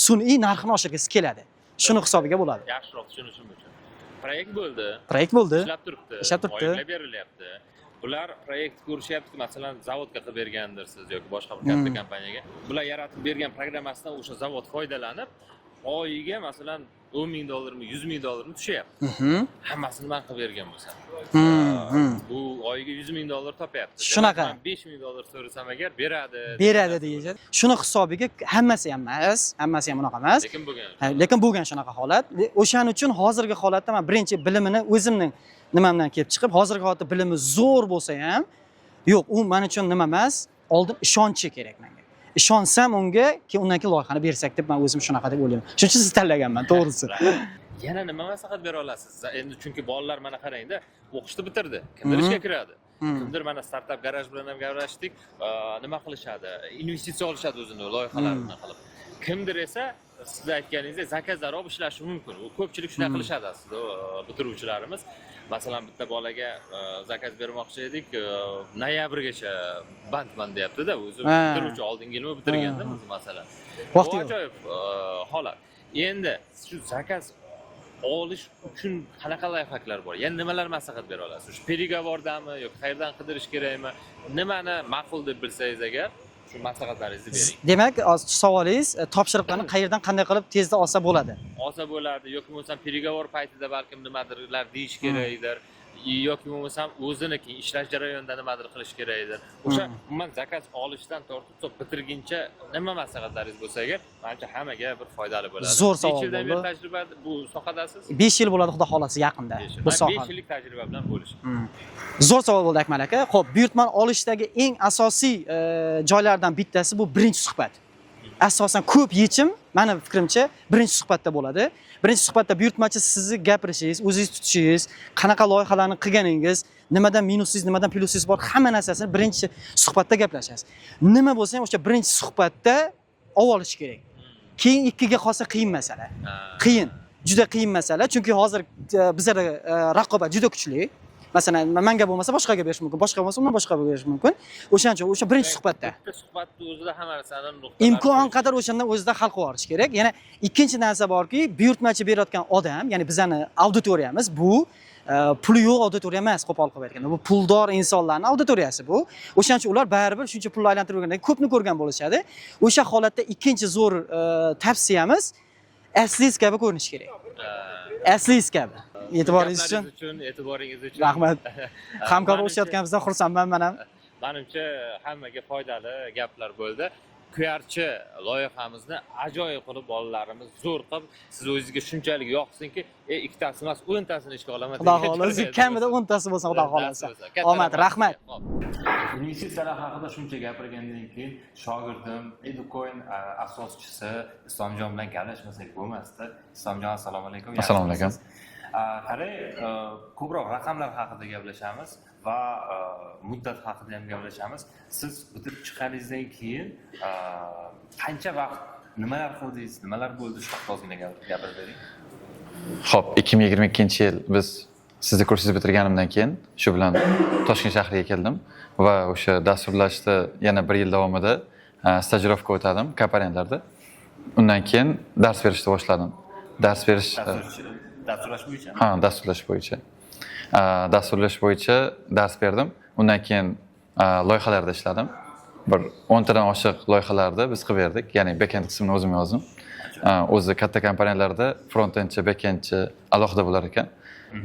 sun'iy narxini oshirgisi keladi. Shuni hisobiga bo'ladi.
Yaxshiroq tushunishim uchun. Proyekt bo'ldi.
Proyekt bo'ldi.
Ishlab turibdi.
Ishlab turibdi.
Oyliklar berilyapti. Bular proyekt ko'rishyapti, masalan, zavodga qilib bergandirsiz yoki boshqa bir katta kompaniyaga. Bular yaratib bergan programmasidan o'sha zavod foydalanib, oyiga masalan 10 ming dollarmi, 100 ming dollarmi tushyapti. Hammasini man qilib bergan bo'lsam. Bu oyiga 100 ming dollar topyapti. Demak,
Shunaqa.
man 5 ming dollar so'rasam agar beradi.
Beradi deyishadi. Shuni hisobiga hammasi ham emas, hammasi ham unaqa emas.
Lekin bo'lgan.
Ha, lekin bo'lgan shunaqa holat. O'shaning uchun hozirgi holatda man birinchi bilimini o'zimning nimamdan kelib chiqib, hozirgi holatda bilimi zo'r bo'lsa ham, yo'q, u men uchun nima emas, oldin ishonchi kerak menga. Ishonsam unga, keyin undan keyin loyihani bersak deb men o'zim shunaqa deb o'ylayman. Shuning uchun siz tanlaganman, to'g'risi.
Yana nima maslahat bera olasiz? Endi chunki bolalar mana qarangda, o'qishni bitirdi. Kimdir ishga kiradi. Kimdir mana startap garaj bilan ham gaplashdik, nima qilishadi? Investitsiya olishadi o'zini loyihalarini qilib. Kimdir esa siz aytganingizdek zakazlar olib ishlashi mumkin. U ko'pchilik shunday qilishadi aslida, bitiruvchilarimiz. Masalan, bitta bolaga zakaz bermoqchi edik, noyabrgacha bandman deyapti-da, o'zi bitiruvchi oldingi yilmi bitirganda o'zi masalan.
Vaqti
Bu
yo'q.
ajoyib holat. Endi shu zakaz olish uchun qanaqa лайфхак lar bor? Ya'ni nimalar maslahat bera olasiz? Shu переговор dami yoki qayerdan qidirish kerakmi? Nimani ma'qul deb bilsangiz agar? Shu maslahatlaringizni bering.
Demak, hozir savolingiz topshiriqlarni qayerdan qanday qilib tezda olsa bo'ladi?
Olsa bo'ladi yoki bo'lmasam переговор paytida balkim nimadirlar deyish kerakdir yoki bo'lmasam o'zini keyin ishlash jarayonida nimadir qilish kerakdir. O'sha umuman заказ olishdan tortib to bitirguncha nima maslahatlaringiz bo'lsa agar, manimcha hammaga bir foydali bo'ladi.
Zo'r savol
Necha yildan beri
bo'ldi.
tajriba bu sohadasiz?
5 yil bo'ladi, xudo xohlasa, yaqinda.
5 yil.
Bu
5
soha.
Yillik tajriba bilan bo'lish.
Zo'r savol bo'ldi, Akmal aka. Xo'p, buyurtma olishdagi eng asosiy joylardan bittasi bu birinchi suhbat. Asosan ko'p yechim, mani fikrimcha, birinchi suhbatda bo'ladi. Birinchi suhbatda buyurtmachi sizni gapirishingiz, o'zingiz tutishingiz, qanaqa loyihalarni qilganingiz, nimadan minusingiz, nimadan plyusingiz bor, hamma narsasini birinchi suhbatda gaplashasiz. Nima bo'lsa ham o'sha birinchi suhbatda olib olish kerak. Keyin ikkiga qolsa qiyin masala. Qiyin, juda qiyin masala, chunki hozir bizlarda raqobat juda kuchli. Masalan, manga bo'lmasa boshqaga berish mumkin, boshqa bo'lmasa undan boshqaga berish mumkin. O'shaning uchun o'sha birinchi suhbatda
Bitta suhbatni o'zida hamma narsani nuqtalari
imkon qadar o'shandan o'zida hal qilib yuborish kerak. Yana ikkinchi narsa borki, buyurtmachi berayotgan odam, ya'ni bizani auditoriyamiz bu puli yo'q auditoriya emas, qo'pol qilib aytganda. Bu puldor insonlarning auditoriyasi bu. O'shaning uchun ular baribir shuncha pulni aylantirib yurgandan keyin ko'pni ko'rgan bo'lishadi. O'sha holatda ikkinchi zo'r tavsiyamiz aslingiz kabi ko'rinishi kerak. Aslingiz kabi. E'tiboringiz uchun
Gaplaringiz uchun, e'tiboringiz uchun
rahmat. Hamkor o'sayotganimizdan xursandman man ham.
Manimcha hammaga foydali gaplar bo'ldi. QRchi loyihamizni ajoyib qilib bolalarimiz zo'r qilib, siz o'zingizga shunchalik yoqsinki, ikkitasi emas, 10 tasini ishga olaman
Xudo
degan
xohlasa,
joyga
kamida
bo'lsin.
10 tasi bo'lsa, xudo xohlasa.
Bo'lsa. Katta
Omad, rahmat.
Xo'p. Investitsiyalar haqida shuncha gapirgandan keyin shogirdim Educoin asoschisi Islomjon bilan gaplashmasak bo'lmasdi. Islomjon, assalomu alaykum.
Assalomu alaykum.
Qarang, ko'proq raqamlar haqida gaplashamiz va muddat haqida ham gaplashamiz. Siz bitirib chiqqaningizdan keyin qancha vaqt nimalar qildingiz, nimalar bo'ldi, shu haqida ozgina gapirib bering.
Xo'p, 2022 yil biz sizni kursingizni bitirganimdan keyin shu bilan Toshkent shahriga keldim va o'sha dasturlashda yana bir yil davomida стажировка o'tadim kompaniyalarda. Undan keyin dars berishni boshladim. Dars berish
Dasturlash bo'yicha.
Ha, dasturlash bo'yicha. Dasturlash bo'yicha dars berdim. Undan keyin loyihalarda ishladim. Bir 10 tadan oshiq loyihalarni biz qilib berdik. Ya'ni backend qismini o'zim yozdim. O'zi katta kompaniyalarda frontendchi, backendchi alohida bo'lar ekan.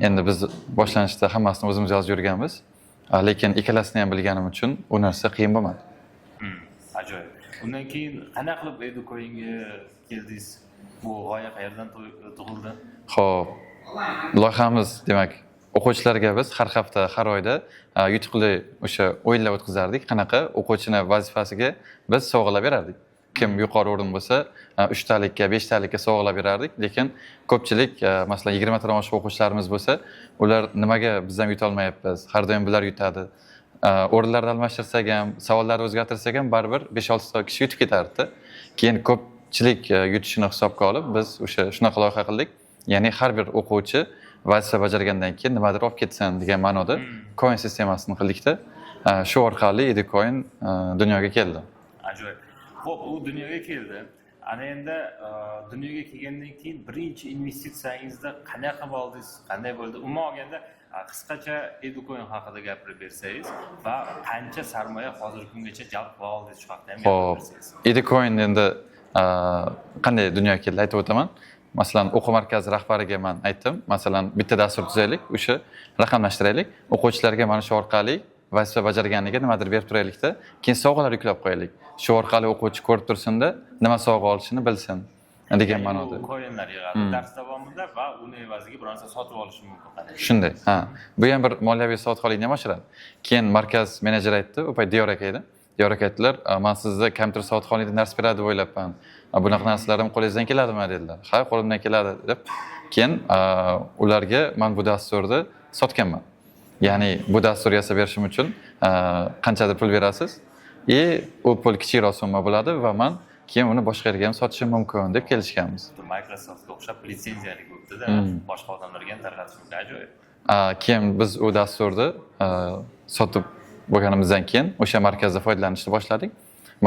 Endi biz boshlanishda hammasini o'zimiz yozib yurganmiz. Lekin ikkalasini ham bilganim uchun u narsa qiyin bo'lmadi.
Ajoyib. Undan keyin qanday qilib Educoinga keldingiz? Bu g'oya qayerdan tug'ildi?
Xo'p, loyihamiz, demak, o'quvchilarga biz har hafta, har oyda yutuqli o'sha o'yinlar o'tkazardik. Qanaqa? O'quvchini vazifasiga biz sovg'alar berardik. Kim yuqori o'rin bo'lsa, uchtalikka, beshtalikka sovg'alar berardik. Lekin ko'pchilik, masalan, 20 tadan oshiq o'quvchilarimiz bo'lsa, ular nimaga biz ham yutolmayapmiz? Har doim bular yutadi. O'rinlarni almashtirsak ham, savollarni o'zgartirsak ham baribir 5-6 ta kishi yutib ketardida. Keyin ko'pchilik yutishini hisobga olib, biz o'sha shunaqa loyiha qildik. Ya'ni har bir o'quvchi vazifa bajargandan keyin nimadir olib ketsin degan ma'noda coin sistemasini qildikda. Shu orqali Educoin dunyoga keldi.
Ajoyib. Xo'p, u dunyoga keldi. Ana endi dunyoga kelgandan keyin birinchi investitsiyangizda qanday qilib oldingiz, qanday bo'ldi? Umuman olganda qisqacha Educoin haqida gapirib bersangiz va qancha sarmoya hozirgi kungacha jalb qila oldingiz, shu haqida ham gapirib bersangiz.
Educoin endi qanday dunyoga keldi, aytib o'taman. Masalan, o'quv markazi rahbariga man aytdim, masalan, bitta dastur tuzaylik, o'sha raqamlashtiraylik, o'quvchilarga mana shu orqali vazifa bajarganiga nimadir berib turaylikda, keyin sovg'alar yuklab qo'yaylik. Shu orqali o'quvchi ko'rib tursinda, nima sovg'a olishini bilsin degan
Ya'ni
ma'noda.
u coinlar yig'adi dars davomida va uni evaziga biror narsa sotib olishi mumkin qanday?
Shunday, ha. Bu ham bir moliyaviy savodxonlikni ham oshiradi. Keyin markaz menejeri aytdi, u payt Diyor aka edi. Diyor aka aytdilar, "Man sizni kompyuter savodxonlikda dars beradi deb o'ylabman. Bunaqa narsalar ham qo'lingizdan keladimi?" dedilar. Ha, qo'limdan keladi deb. Keyin ularga man bu dasturni sotganman. Ya'ni bu dastur yasab berishim uchun qanchadir pul berasiz. И u pul kichikroq summa bo'ladi va man keyin uni boshqa yerga ham sotishim mumkin deb kelishganmiz.
Microsoftga o'xshab litsenziyalik bo'libdi-da, boshqa odamlarga ham tarqatish mumkin. Ajoyib.
Keyin biz u dasturni sotib bo'lganimizdan keyin o'sha markazda foydalanishni boshladik.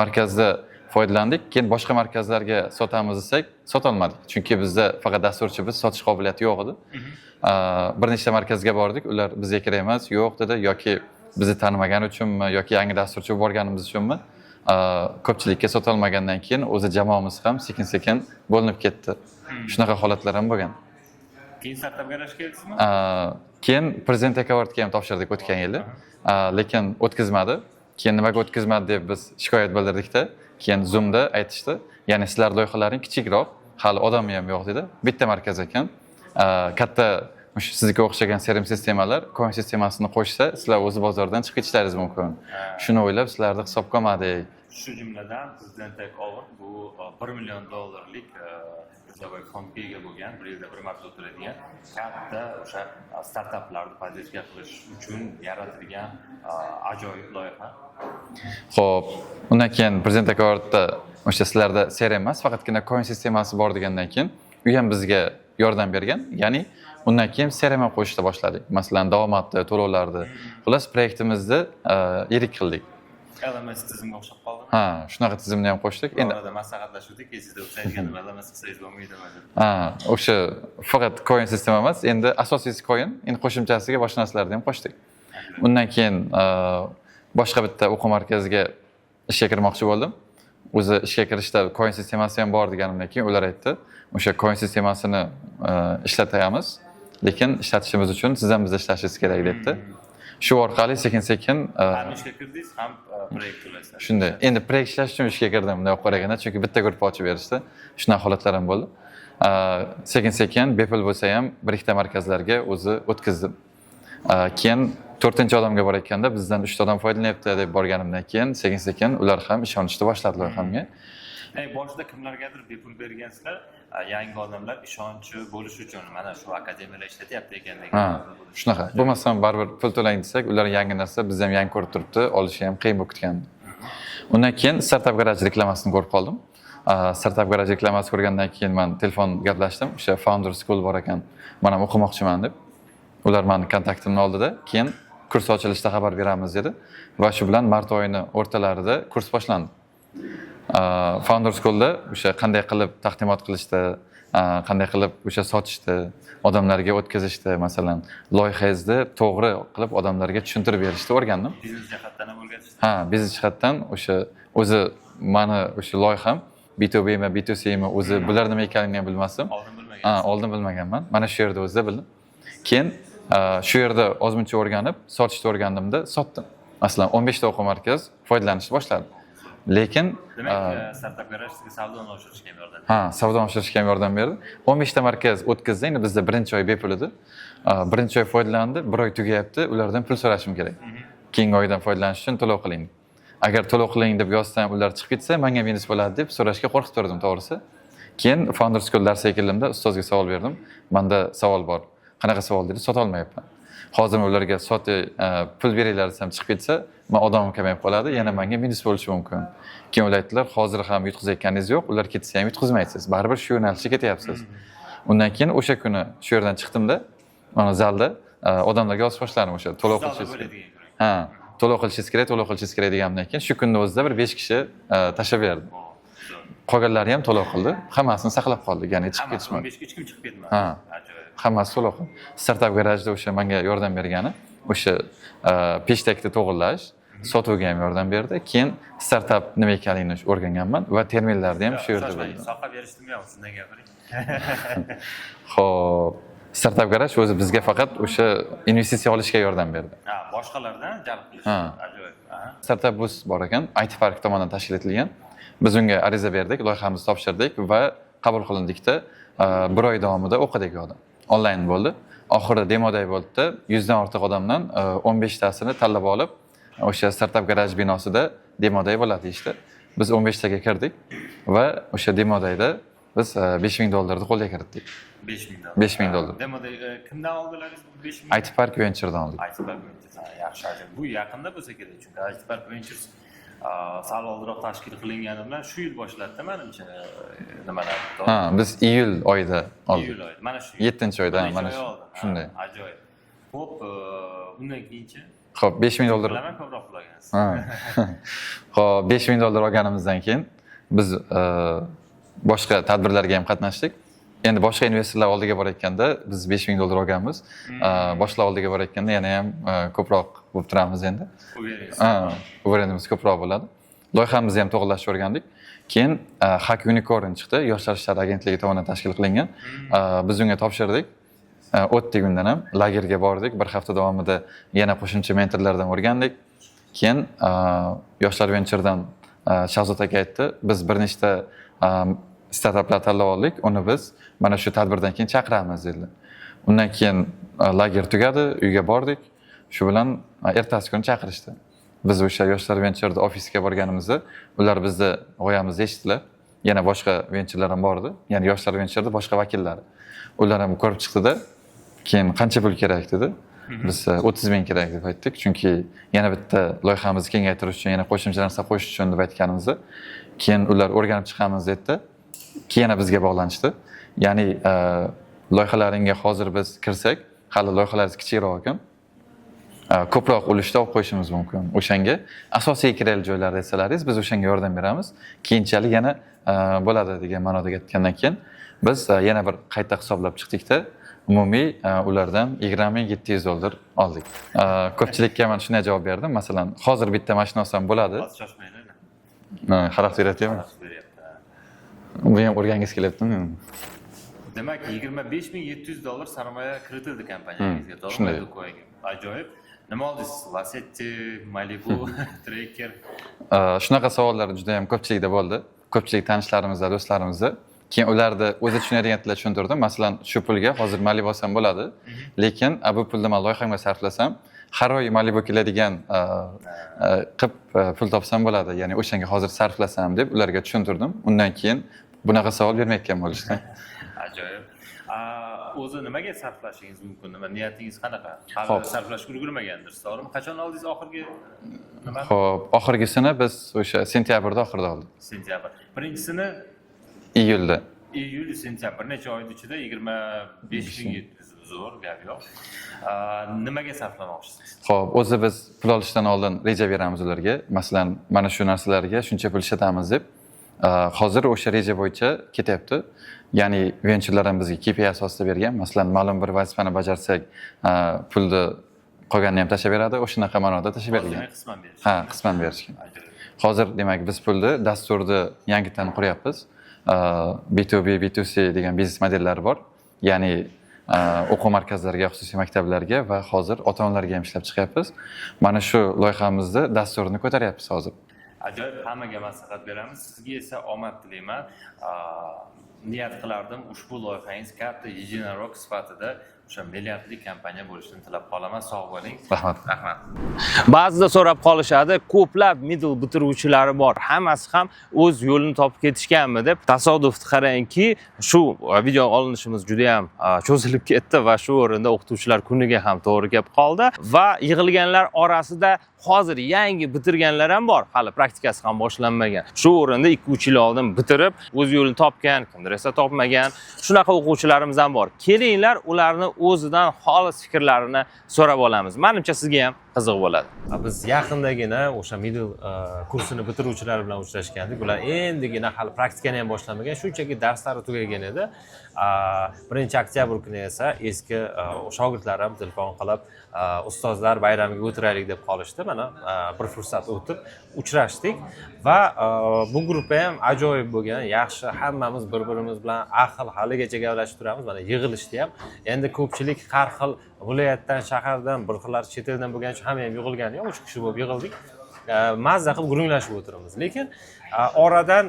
Markazda foydalandik, keyin boshqa markazlarga sotamiz desak, sotolmadik. Chunki bizda faqat dasturchi biz, sotish qobiliyati yo'q edi. Bir nechta markazga bordik, ular bizga kerak emas, yo'q dedi yoki bizni tanimagani uchunmi yoki yangi dasturchi bo'lib borganimiz uchunmi. Ko'pchilikka sotolmagandan keyin o'zi jamoamiz ham sekin-sekin bo'linib ketdi. Shunaqa holatlar ham bo'lgan.
Keyin Startup Garajga keldingizmi?
Keyin Prezident Tech Awardga ham topshirdik o'tgan yili. Lekin o'tkazmadi. Keyin nimaga o'tkazmadi deb biz shikoyat bildirdikda, keyin Zoomda aytishdi. Ya'ni sizlar loyihalaring kichikroq, hali odami ham yo'q dedi. Bitta markaz ekan. Katta o'sha sizniki o'xshagan CRM sistemalar coin sistemasini qo'shsa, sizlar o'zi bozordan chiqib ketishlaringiz mumkin. Shuni o'ylab sizlarni hisobga olmadik.
Shu jumladan Prezident Tech Award bu 1 million dollarlik rizoviy fondga ega bo'lgan, bir yilda bir marta o'tiladigan katta o'sha startaplarni поддержка qilish uchun yaratilgan ajoyib loyiha.
Xo'p, undan keyin Prezident Tech Awardda o'sha sizlarda CRM emas, faqatgina coin sistemasi bor degandan keyin u ham bizga yordam bergan. Ya'ni undan keyin CRM ham qo'shishni boshladik. Masalan, davomatni, to'lovlarni. Xullas, proyektimizni yirik qildik.
LMS tizimga o'xshab qoldimi?
Ha, shunaqa tizimni ham qo'shdik.
Endi orada maslahatlashuvdik, esingizda bo'lsa aytgandim, LMS qilsangiz bo'lmaydimi deb.
Ha, o'sha faqat coin sistema emas, endi asosiysi coin, endi qo'shimchasiga boshqa narsalarni ham qo'shdik. Undan keyin boshqa bitta o'quv markaziga ishga kirmoqchi bo'ldim. O'zi ishga kirishda coin sistemasi ham bor deganimdan keyin ular aytdi, o'sha coin sistemasini ishlatamiz, lekin ishlatishimiz uchun siz ham bizda ishlashingiz kerak debdi. Shu orqali sekin-sekin
ham ishga kirdingiz, ham proyekt to'laysiz.
Shunday. Endi proyekt ishlash uchun ishga kirdim bunday olib qaraganda, chunki bitta guruh ochib berishdi. Shunaqa holatlar ham bo'ldi. Sekin-sekin bepul bo'lsa ham bir ikkita markazlarga o'zi o'tkazdim. Keyin 4-odamga borayotganda bizdan 3 ta odam foydalanyapti deb borganimdan keyin sekin-sekin ular ham ishonishni boshladi loyihamga.
Boshida kimlargadir bepul bergansizlar, yangi odamlar ishonchi bo'lishi uchun mana shu akademiyalar ishlatyapti ekan degan.
Ha, shunaqa. Bo'lmasam baribir pul to'lang desak, ular yangi narsa, biz ham yangi ko'rib turibdi, olishi ham qiyin bo'lib ketgan. Undan keyin Startup Garage reklamasini ko'rib qoldim. Startup Garage reklamasini ko'rgandan keyin men telefon gaplashdim. O'sha Founder School bor ekan, men ham o'qimoqchiman deb. Ular meni kontaktimni oldida, keyin kurs ochilishida xabar beramiz dedi. Va shu bilan mart oyini o'rtalarida kurs boshlandi. Founder School'da o'sha qanday qilib taqdimot qilishdi, qanday qilib o'sha sotishdi, odamlarga o'tkazishdi, masalan, loyihangizni to'g'ri qilib odamlarga tushuntirib berishni o'rgandim.
Biznes jihatdan ham o'rgatishdi.
Ha, biznes jihatdan o'sha o'zi mani o'sha loyiham B2B mi, B2C mi, o'zi bular nima ekanligini ham bilmasdim.
Oldin bilmagan.
Ha, oldin bilmaganman. Mana shu yerda o'zida bildim. Keyin shu yerda ozmuncha o'rganib, sotishni o'rgandimda sotdim. Masalan, 15 ta o'quv markaz foydalanishni boshladi. Lekin
demak, Startup Garage sizga savdoni oshirishga ham yordam berdi.
Ha, savdoni oshirishga ham yordam berdi. 15 ta markaz o'tkazdi. Endi bizda birinchi oy bepul edi. Birinchi oy foydalandi, bir oy tugayapti, ulardan pul so'rashim kerak. Keyingi oydan foydalanish uchun to'lov qiling. Agar to'lov qiling deb yozsam, ular chiqib ketsa, menga minus bo'ladi deb so'rashga qo'rqib turdim, to'g'risi. Keyin Founder School darsiga keldimda ustozga savol berdim. Menda savol bor. Qanaqa savol dedi? Sota olmayapman. Hozir ularga pul beringlar desam chiqib ketsa, men odamim kamayib qoladi, yana menga minus bo'lishi mumkin. Keyin ular aytdilar, hozir ham yutqizayotganingiz yo'q, ular ketsa ham yutqizmaysiz. Baribir shu yo'nalishga ketyapsiz. Undan keyin o'sha kuni shu yerdan chiqdimda, mana zalda odamlarga yozib boshladim o'sha to'lov qilishingiz kerak. Ha, to'lov qilishingiz kerak, to'lov qilishingiz kerak deganimdan keyin shu kunni o'zida bir 5 kishi tashlab berdi. Qolganlari ham to'lov qildi, hammasini saqlab qoldik, ya'ni chiqib ketishmadi.
15 hech kim chiqib ketmadi.
Ha. Hammasi to'lov qildi. Startup Garajda o'sha menga yordam bergani o'sha pitch deckni to'g'irlash, sotuvga ham yordam berdi. Keyin startap nima ekanligini o'rganganman va terminlarni ham shu yerda bildim.
Soha berishdimi yo'q, shundan gapiring.
Xo'p, Startup Garage o'zi bizga faqat o'sha investitsiya olishga yordam berdi.
Ha, boshqalardan jalb qilish. Ajoyib.
Startup Boost bor ekan, IT Park tomonidan tashkil etilgan. Biz unga ariza berdik, loyihamizni topshirdik va qabul qilindikda bir oy davomida o'qidik u yoqda. Onlayn bo'ldi. Oxirida demo day bo'ldi. 100 dan ortiq odamdan 15 tasini tanlab olib, o'sha Startup Garage binosida demo day bo'ladi deyishdi. Biz 15 taga kirdik va o'sha demo dayda biz 5000 dollarni qo'lga kiritdik.
5000 dollar.
5000 dollar.
Demo day kimdan oldilaringiz bu 5000?
IT Park Venture'dan oldik.
IT Park Ventures, yaxshi, ajoyib. Bu yaqinda bo'lsa kerak, chunki IT Park Ventures sal oldinroq tashkil qilingani bilan shu yil boshladida manimcha nimalar.
Ha, biz iyul oyida oldik.
Iyul oyida. Mana shu yil.
7-oyda, mana shu. Shunday.
Ajoyib. Xo'p, undan keyinchi?
Xo'p, 5000 dollar.
Bilaman, ko'proq pul olgansiz.
Ha. Xo'p, 5000 dollar olganimizdan keyin biz boshqa tadbirlarga ham qatnashdik. Endi boshqa investorlar oldiga borayotganda biz 5000 dollar olganmiz. Boshqalar oldiga borayotganda yana ham ko'proq bo'lib turamiz endi.
Уверенность.
Ha, уверенность ko'proq bo'ladi. Loyihamizni ham to'g'irlashni o'rgandik. Keyin Hack Unicorn chiqdi, Yoshlar ishlari agentligi tomonidan tashkil qilingan. Biz unga topshirdik. O'tdik undan ham, lagerga bordik. Bir hafta davomida yana qo'shimcha mentorlardan o'rgandik. Keyin Yoshlar Venture'dan Shahzod aka aytdi, biz bir nechta startaplar tanlab oldik, uni biz mana shu tadbirdan keyin chaqiramiz dedilar. Undan keyin lager tugadi, uyga bordik. Shu bilan ertasi kuni chaqirishdi. Biz o'sha Yoshlar Venture'da ofisga borganimizda ular bizni g'oyamizni eshitdilar. Yana boshqa venturlar ham bor edi, ya'ni Yoshlar Venture'da boshqa vakillari. Ular ham ko'rib chiqdida, keyin qancha pul kerak dedi. Biz 30 ming kerak deb aytdik, chunki yana bitta loyihamizni kengaytirish uchun, yana qo'shimcha narsa qo'shish uchun deb aytganimizda, keyin ular o'rganib chiqamiz dedida, keyin yana bizga bog'lanishdi. Ya'ni loyihalaringga hozir biz kirsak, hali loyihalaringiz kichikroq ekan, ko'proq ulushda olib qo'yishimiz mumkin. O'shanga asosiy kerakli joylarni aytsalaringiz, biz o'shanga yordam beramiz, keyinchalik yana bo'ladi degan ma'noda aytgandan keyin biz yana bir qayta hisoblab chiqdikda, umumiy ulardan 20 700 dollar oldik. Ko'pchilikka man shunday javob berdim: masalan, hozir bitta mashina olsam bo'ladi.
Hozir shoshmanglar.
Xalaqit beratyapmi?
Xalaqit beryapti.
Bu ham o'rgangiz kelyaptimi?
Demak, 25 700 dollar sarmoya kiritildi kompaniyangizga, to'g'rimi?
Shunday.
Educoinga. Ajoyib. Nima oldingiz? Lasetti, Malibu, Tracker?
Shunaqa savollar juda yam ko'pchilikda bo'ldi, ko'pchilik tanishlarimizda, do'stlarimizda. Keyin ularni o'zi tushunadigan tilda tushuntirdim. Masalan, shu pulga hozir Malibu olsam bo'ladi, lekin bu pulni man loyihamga sarflasam, har oy Malibu keladigan qilib pul topsam bo'ladi, ya'ni o'shanga hozir sarflasam deb ularga tushuntirdim. Undan keyin bunaqa savol bermayotgan bo'lishdi.
Ajoyib. O'zi nimaga sarflashingiz mumkin? Nima niyatingiz qanaqa? Hali sarflashga ulgurmagandirsiz, to'g'rimi? Qachon oldingiz oxirgi nima?
Ho'p, oxirgisini biz o'sha sentyabrda oxirida oldik.
Sentyabr. Birinchisini
Iyulda.
Iyul, sentyabr, bir necha oyning ichida 25 700, zo'r, gap yo'q. Nimaga sarflamoqchisiz?
Ho'p, o'zi biz pul olishdan oldin reja beramiz ularga. Masalan, mana shu narsalarga shuncha pul ishlatamiz deb. Hozir o'sha reja bo'yicha ketyapti. Ya'ni venchurlar ham bizga KPI asosida bergan. Masalan, ma'lum bir vazifani bajarsak, pulni qolganini ham tashlab beradi. O'shanaqa ma'noda tashlab berilgan.
Demak, qisman berish.
Ha, qisman berishgan.
Ajoyib.
Hozir demak biz pulni dasturni yangidan quryapmiz. B2B, B2C degan biznes modellari bor. Ya'ni o'quv markazlariga, xususiy maktablarga va hozir ota-onalarga ham ishlab chiqyapmiz. Mana shu loyihamizni dasturini ko'taryapmiz hozir.
Ajoyib, hammaga maslahat beramiz. Sizga esa omad tilayman. Niyat qilardim, ushbu loyihangiz katta единорог sifatida o'sha milliardli kompaniya bo'lishini tilab qolaman. Sog' bo'ling.
Rahmat.
Rahmat. Ba'zida so'rab qolishadi, ko'plab middle bitiruvchilari bor, hammasi ham o'z yo'lini topib ketishganmi deb. Tasodifni qarangki, shu video olinishimiz juda ham cho'zilib ketdi va shu o'rinda o'qituvchilar kuniga ham to'g'ri kelib qoldi va yig'ilganlar orasida hozir yangi bitirganlar ham bor, hali praktikasi ham boshlanmagan. Shu o'rinda 2-3 yil oldin bitirib, o'z yo'lini topgan, kimdir esa topmagan, shunaqa o'quvchilarimiz ham bor. Kelinglar, ularni o'zidan xolis fikrlarini so'rab olamiz. Manimcha, sizga ham qiziq bo'ladi. Biz yaqindagina o'sha middle kursini bitiruvchilar bilan uchrashgandik. Ular endigina, hali praktikani ham boshlamagan, shunchaki darslari tugagan edi. 1 oktyabr kuni esa eski shogirdlarim telefon qilib, ustozlar bayramiga o'tiraylik deb qolishdi. Mana bir fursat o'tib uchrashdik va bu gruppa ham ajoyib bo'lgan, yaxshi, hammamiz bir birimiz bilan ahil, haligacha gaplashib turamiz. Mana yig'ilishdi ham. Endi ko'pchilik har xil viloyatdan, shahardan, bir xillari chet eldan bo'lgani uchun hamma ham yig'ilgani yo'q, uch kishi bo'lib yig'ildik. Mazza qilib gurunglashib o'tiribmiz, lekin oradan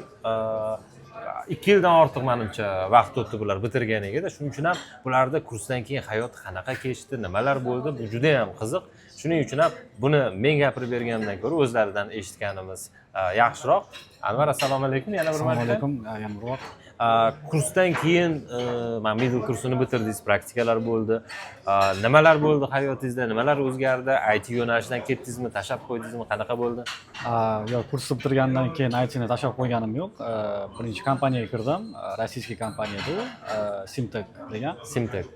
2 yildan ortiq, manimcha, vaqt o'tdi bular bitirganigada. Shuning uchun ham bularda kursdan keyin hayot qanaqa kechdi, nimalar bo'ldi, bu juda yam qiziq. Shuning uchun ham buni men gapirib berganimdan ko'ra o'zlaridan eshitganimiz yaxshiroq. Anvar, assalomu alaykum yana bir
Assalomu
marta.
alaykum, Yamurov.
Kursdan keyin mana middle kursini bitirdingiz, praktikalar bo'ldi. Nimalar bo'ldi hayotingizda, nimalar o'zgardi? IT yo'nalishidan ketdingizmi, tashlab qo'ydingizmi, qanaqa bo'ldi?
Yo'q, kursni bitirgandan keyin ITni tashlab qo'yganim yo'q. Birinchi kompaniyaga kirdim, российский kompaniya edi u, Simtech degan.
Simtech.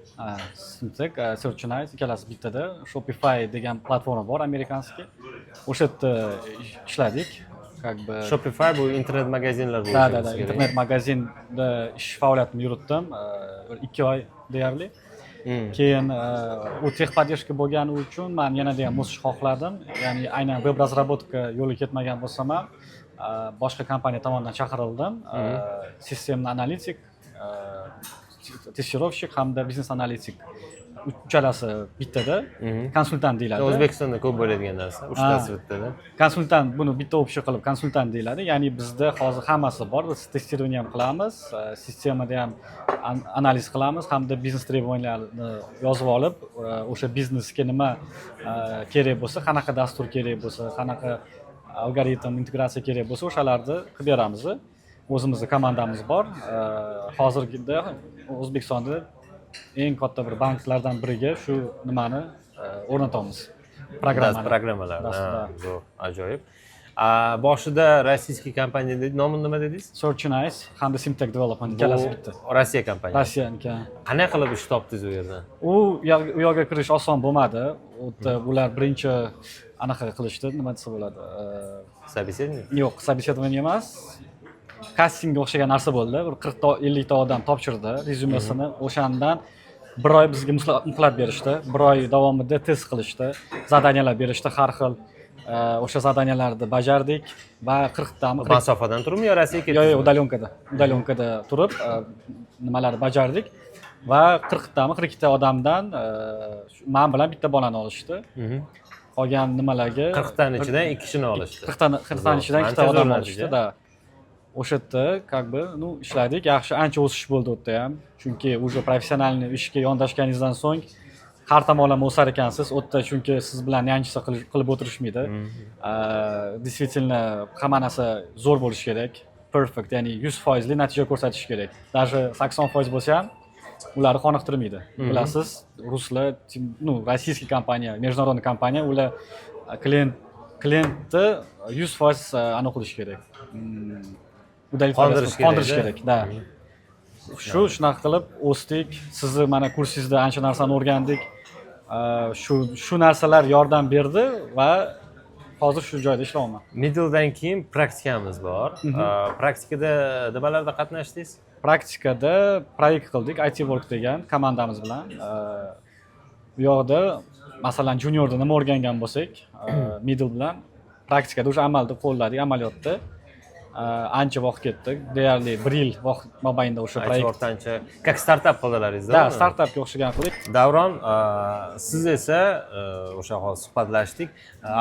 Simtech, Search ikkalasi bittada. Shopify degan platforma bor, американский. O'sha yerda ishladik. Как бы
Shopify bu internet magazinlar
Да,
bo'lishi
да,
kerak.
Internet magazinda ish faoliyatimni yuritdim, bir 2 oy deyarli. Keyin u техподдержка bo'lgani uchun man yanada ham o'sish xohladim. Ya'ni aynan веб разработка yo'li ketmagan bo'lsam ham, Boshqa kompaniya tomonidan chaqirildim. Системный аналитик, тестировщик hamda biznes analitik, uchalasi bittada, konsultant deyiladi.
O'zbekistonda ko'p bo'ladigan narsa, uchtasi bittada.
Konsultant, buni bitta общий qilib konsultant deyiladi. Ya'ni bizda hozir hammasi bor: biz тестирование ham qilamiz, sistemada ham analiz qilamiz hamda biznes требования larni yozib olib, o'sha biznesga nima kerak bo'lsa, qanaqa dastur kerak bo'lsa, qanaqa algoritm, integratsiya kerak bo'lsa, o'shalarni qilib beramiz. O'zimizni komandamiz bor. Hozirgida O'zbekistonda eng katta bir banklardan biriga shu nimani o'rnatyapmiz, programmani.
Programmalarni.
Dastur.
Ha, zo'r, ajoyib. Boshida российский kompaniya dedi, nomini nima dedingiz?
Searchinize hamda Simtech Development, ikkalasi
Bu
bitta.
Rossiya kompaniyasi?
Rossiyaniki.
Qanday qilib ish topdingiz u yerdan?
U yoqqa kirish oson bo'lmadi. U yerda ular birinchi anaqa qilishdi, nima desa bo'ladi,
Собеседование?
Yo'q, собеседование emas, kastingga o'xshagan narsa bo'ldi. Bir 40ta, 50ta odam topshirdi rezyumesini. O'shandan bir oy bizga muhlat berishdi. Bir oy davomida test qilishdi, задания lar berishdi har xil. O'sha задания larni bajardik va 40tami
Masofadan turibmi yo Rossiyaga
Yo'q, yo'q,
ketdingizmi?
Удаленка da turib, nimalarni bajardik va 40tami, 42ta odamdan man bilan bitta bolani olishdi. Qolgan nimalarga
40tani ichidan ikki kishini olishdi.
40tani ichidan ikkita
Ancha zo'r
odam
natija.
olishdi, да. O'sha yerda как бы, ну, ishladik, yaxshi, ancha o'sish bo'ldi u yerda ham, chunki уже профессиональный ishga yondashganingizdan so'ng har tomonlama o'sar ekansiz u yerda, chunki siz bilan нянчиться qilib o'tirishmaydi. Действительно hamma narsa zo'r bo'lishi kerak, perfect, ya'ni 100 foizli natija ko'rsatish kerak. Даже 80% bo'lsa ham ularni qoniqtirmaydi. Bilasiz, ruslar, ну, российский kompaniya, международный kompaniya, ular klientni 100% anaqa qilish kerak,
Qondirish kerak,
qondirish
da.
kerak, да. Shunaqa qilib o'sdik. Sizni mana kursingizda ancha narsani o'rgandik. Shu narsalar yordam berdi va hozir shu joyda ishlayapman.
Middledan keyin praktikamiz bor. Praktikada nimalarda qatnashdingiz?
Praktikada proyekt qildik, IT Work degan komandamiz bilan. Bu yoqda, masalan, juniorda nima o'rgangan bo'lsak, middle bilan praktikada уже amalda qo'lladik, amaliyotda. Ancha vaqt ketdi, deyarli bir yil vaqt mobaynida o'sha proyekt.
Workdancha как startap qildilaringiz?
Да, startapga o'xshagan qildik.
Davron, siz esa o'sha hozir suhbatlashdik.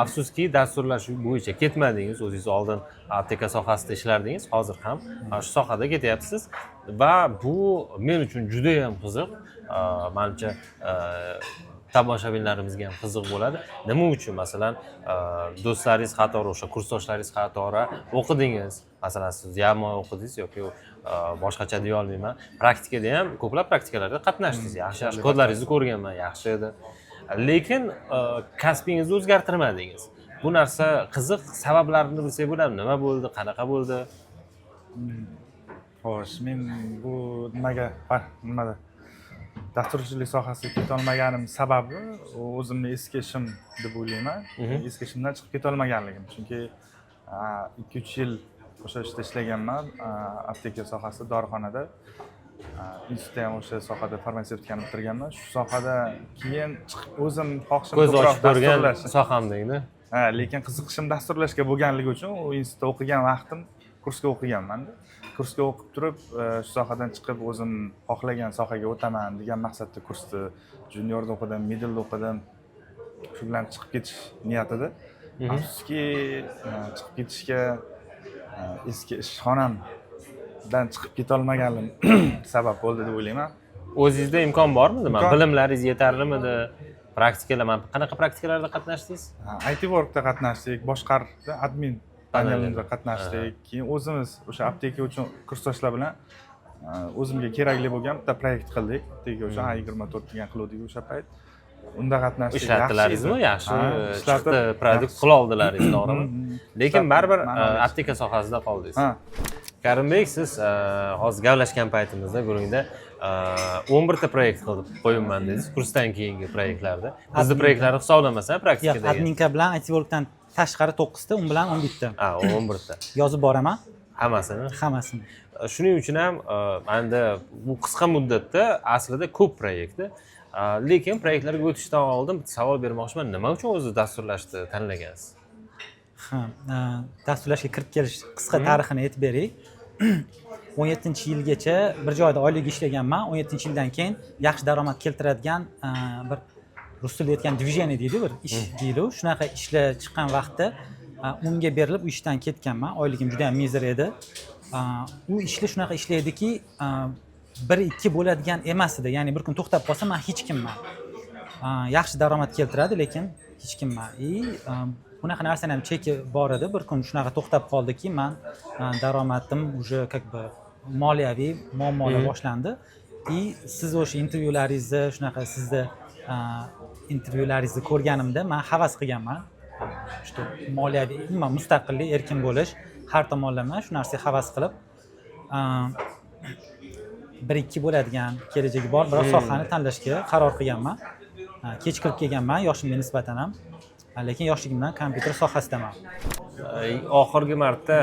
Afsuski, dasturlash bo'yicha ketmadingiz. O'zingiz oldin apteka sohasida ishlardingiz, hozir ham shu sohada ketyapsiz va bu men uchun judayam qiziq. Manimcha, tomoshabinlarimizga ham qiziq bo'ladi. Nima uchun, masalan, do'stlaringiz qatori, o'sha kursdoshlaringiz qatori o'qidingiz, masalan, siz yamoy o'qidingiz yoki boshqacha deya olmayman, praktikada ham ko'plab praktikalarda qatnashdingiz, yaxshi yaxshi kodlaringizni ko'rganman, yaxshi edi, lekin kasbingizni o'zgartirmadingiz. Bu narsa qiziq, sabablarini bilsak bo'ladimi? Nima bo'ldi, qanaqa bo'ldi?
Xo'sh, men bu nimaga, nimada dasturchilik sohasiga ketolmaganim sababi u o'zimni eski ishim deb o'ylayman. Eski ishimdan chiqib ketolmaganligim, chunki 2-3 yil o'sha ishda ishlaganman, apteka sohasida, dorixonada. Institutda ham o'sha sohada farmatsevtikani bitirganman. Shu sohada keyin chiqib o'zim xohishim
Ko'z
ko'proq
ochib ko'rgan
dasturlash.
Sohamdangda.
Ha, lekin qiziqishim dasturlashga bo'lganligi uchun u institutda o'qigan vaqtim kursga o'qiganmanda. Kursga o'qib turib, shu sohadan chiqib o'zim xohlagan sohaga o'taman degan maqsadda kursni juniorda o'qidim, middleda o'qidim. Shu bilan chiqib ketish niyatida. Afsuski, chiqib ketishga eski ishxonamdan chiqib ketolmaganligim sabab bo'ldi deb o'ylayman.
O'zingizda imkon bormidi? Mana bilimlaringiz yetarlimidi? Praktikalar, mana qanaqa praktikalarda qatnashdingiz?
IT Workda qatnashdik, boshqarda admin panelida qatnashdik. Keyin o'zimiz o'sha apteka uchun kursdoshlar bilan o'zimga kerakli bo'lgan bitta proyekt qildik. Apteka uchun A24 degan qiluvdik o'sha payt. Unda qatnashdik.
Ishlatdilaringizmi?
Yaxshi
Yaxshi
edi. Ha, ishlatib,
chiqdi produkt,
yaxshi.
qila oldilaringiz, to'g'rimi? Lekin baribir
Ma'noli
apteka sohasida qoldingiz.
Ha.
Karimbek, siz hozir gaplashgan paytimizda gurungda 11 ta proyekt qilib qo'yibman dedingiz, kursdan keyingi proyektlarda. Bizni proyektlarni hisoblamasam,
Yo'q,
praktikadagi.
Adminka bilan IT Workdan tashqari to'qqizta, un bilan 11 ta.
Ha, 11 ta.
Yozib boraman.
Hammasini?
Hammasini.
Shuning uchun ham manda bu qisqa muddatda aslida ko'p proyektda. Lekin proyektlarga o'tishdan oldin bitta savol bermoqchiman. Nima uchun o'zi dasturlashni tanlagansiz?
Ha, dasturlashga kirib kelish qisqa tarixini aytib beray. 17-yilgacha bir joyda oylik ishlaganman. 17-yildan keyin yaxshi daromad keltiradigan, bir rus tilida aytgan движение deydi, bir ish deydi, shunaqa ishlar chiqqan vaqtda unga berilib, u ishdan ketganman. Oyligim juda yam мизер edi. U ishlar shunaqa ishlar ediki, bir ikki bo'ladigan emas edi, ya'ni bir kun to'xtab qolsa, man hech kimman. Yaxshi daromad keltiradi, lekin hech kimman. И bunaqa narsani ham cheki bor edi. Bir kun shunaqa to'xtab qoldiki, man daromadim уже как бы moliyaviy muammolar boshlandi. И siz o'sha intervyularingizni, shunaqa sizni intervyularingizni ko'rganimda man havas qilganman, что moliyaviy umuman mustaqillik, erkin bo'lish, har tomonlama shu narsaga havas qilib, bir ikki bo'ladigan kelajagi bor biror sohani tanlashga qaror qilganman. Kech kirib kelganman yoshimga nisbatan ham, lekin yoshligimdan kompyuter sohasidaman.
Oxirgi marta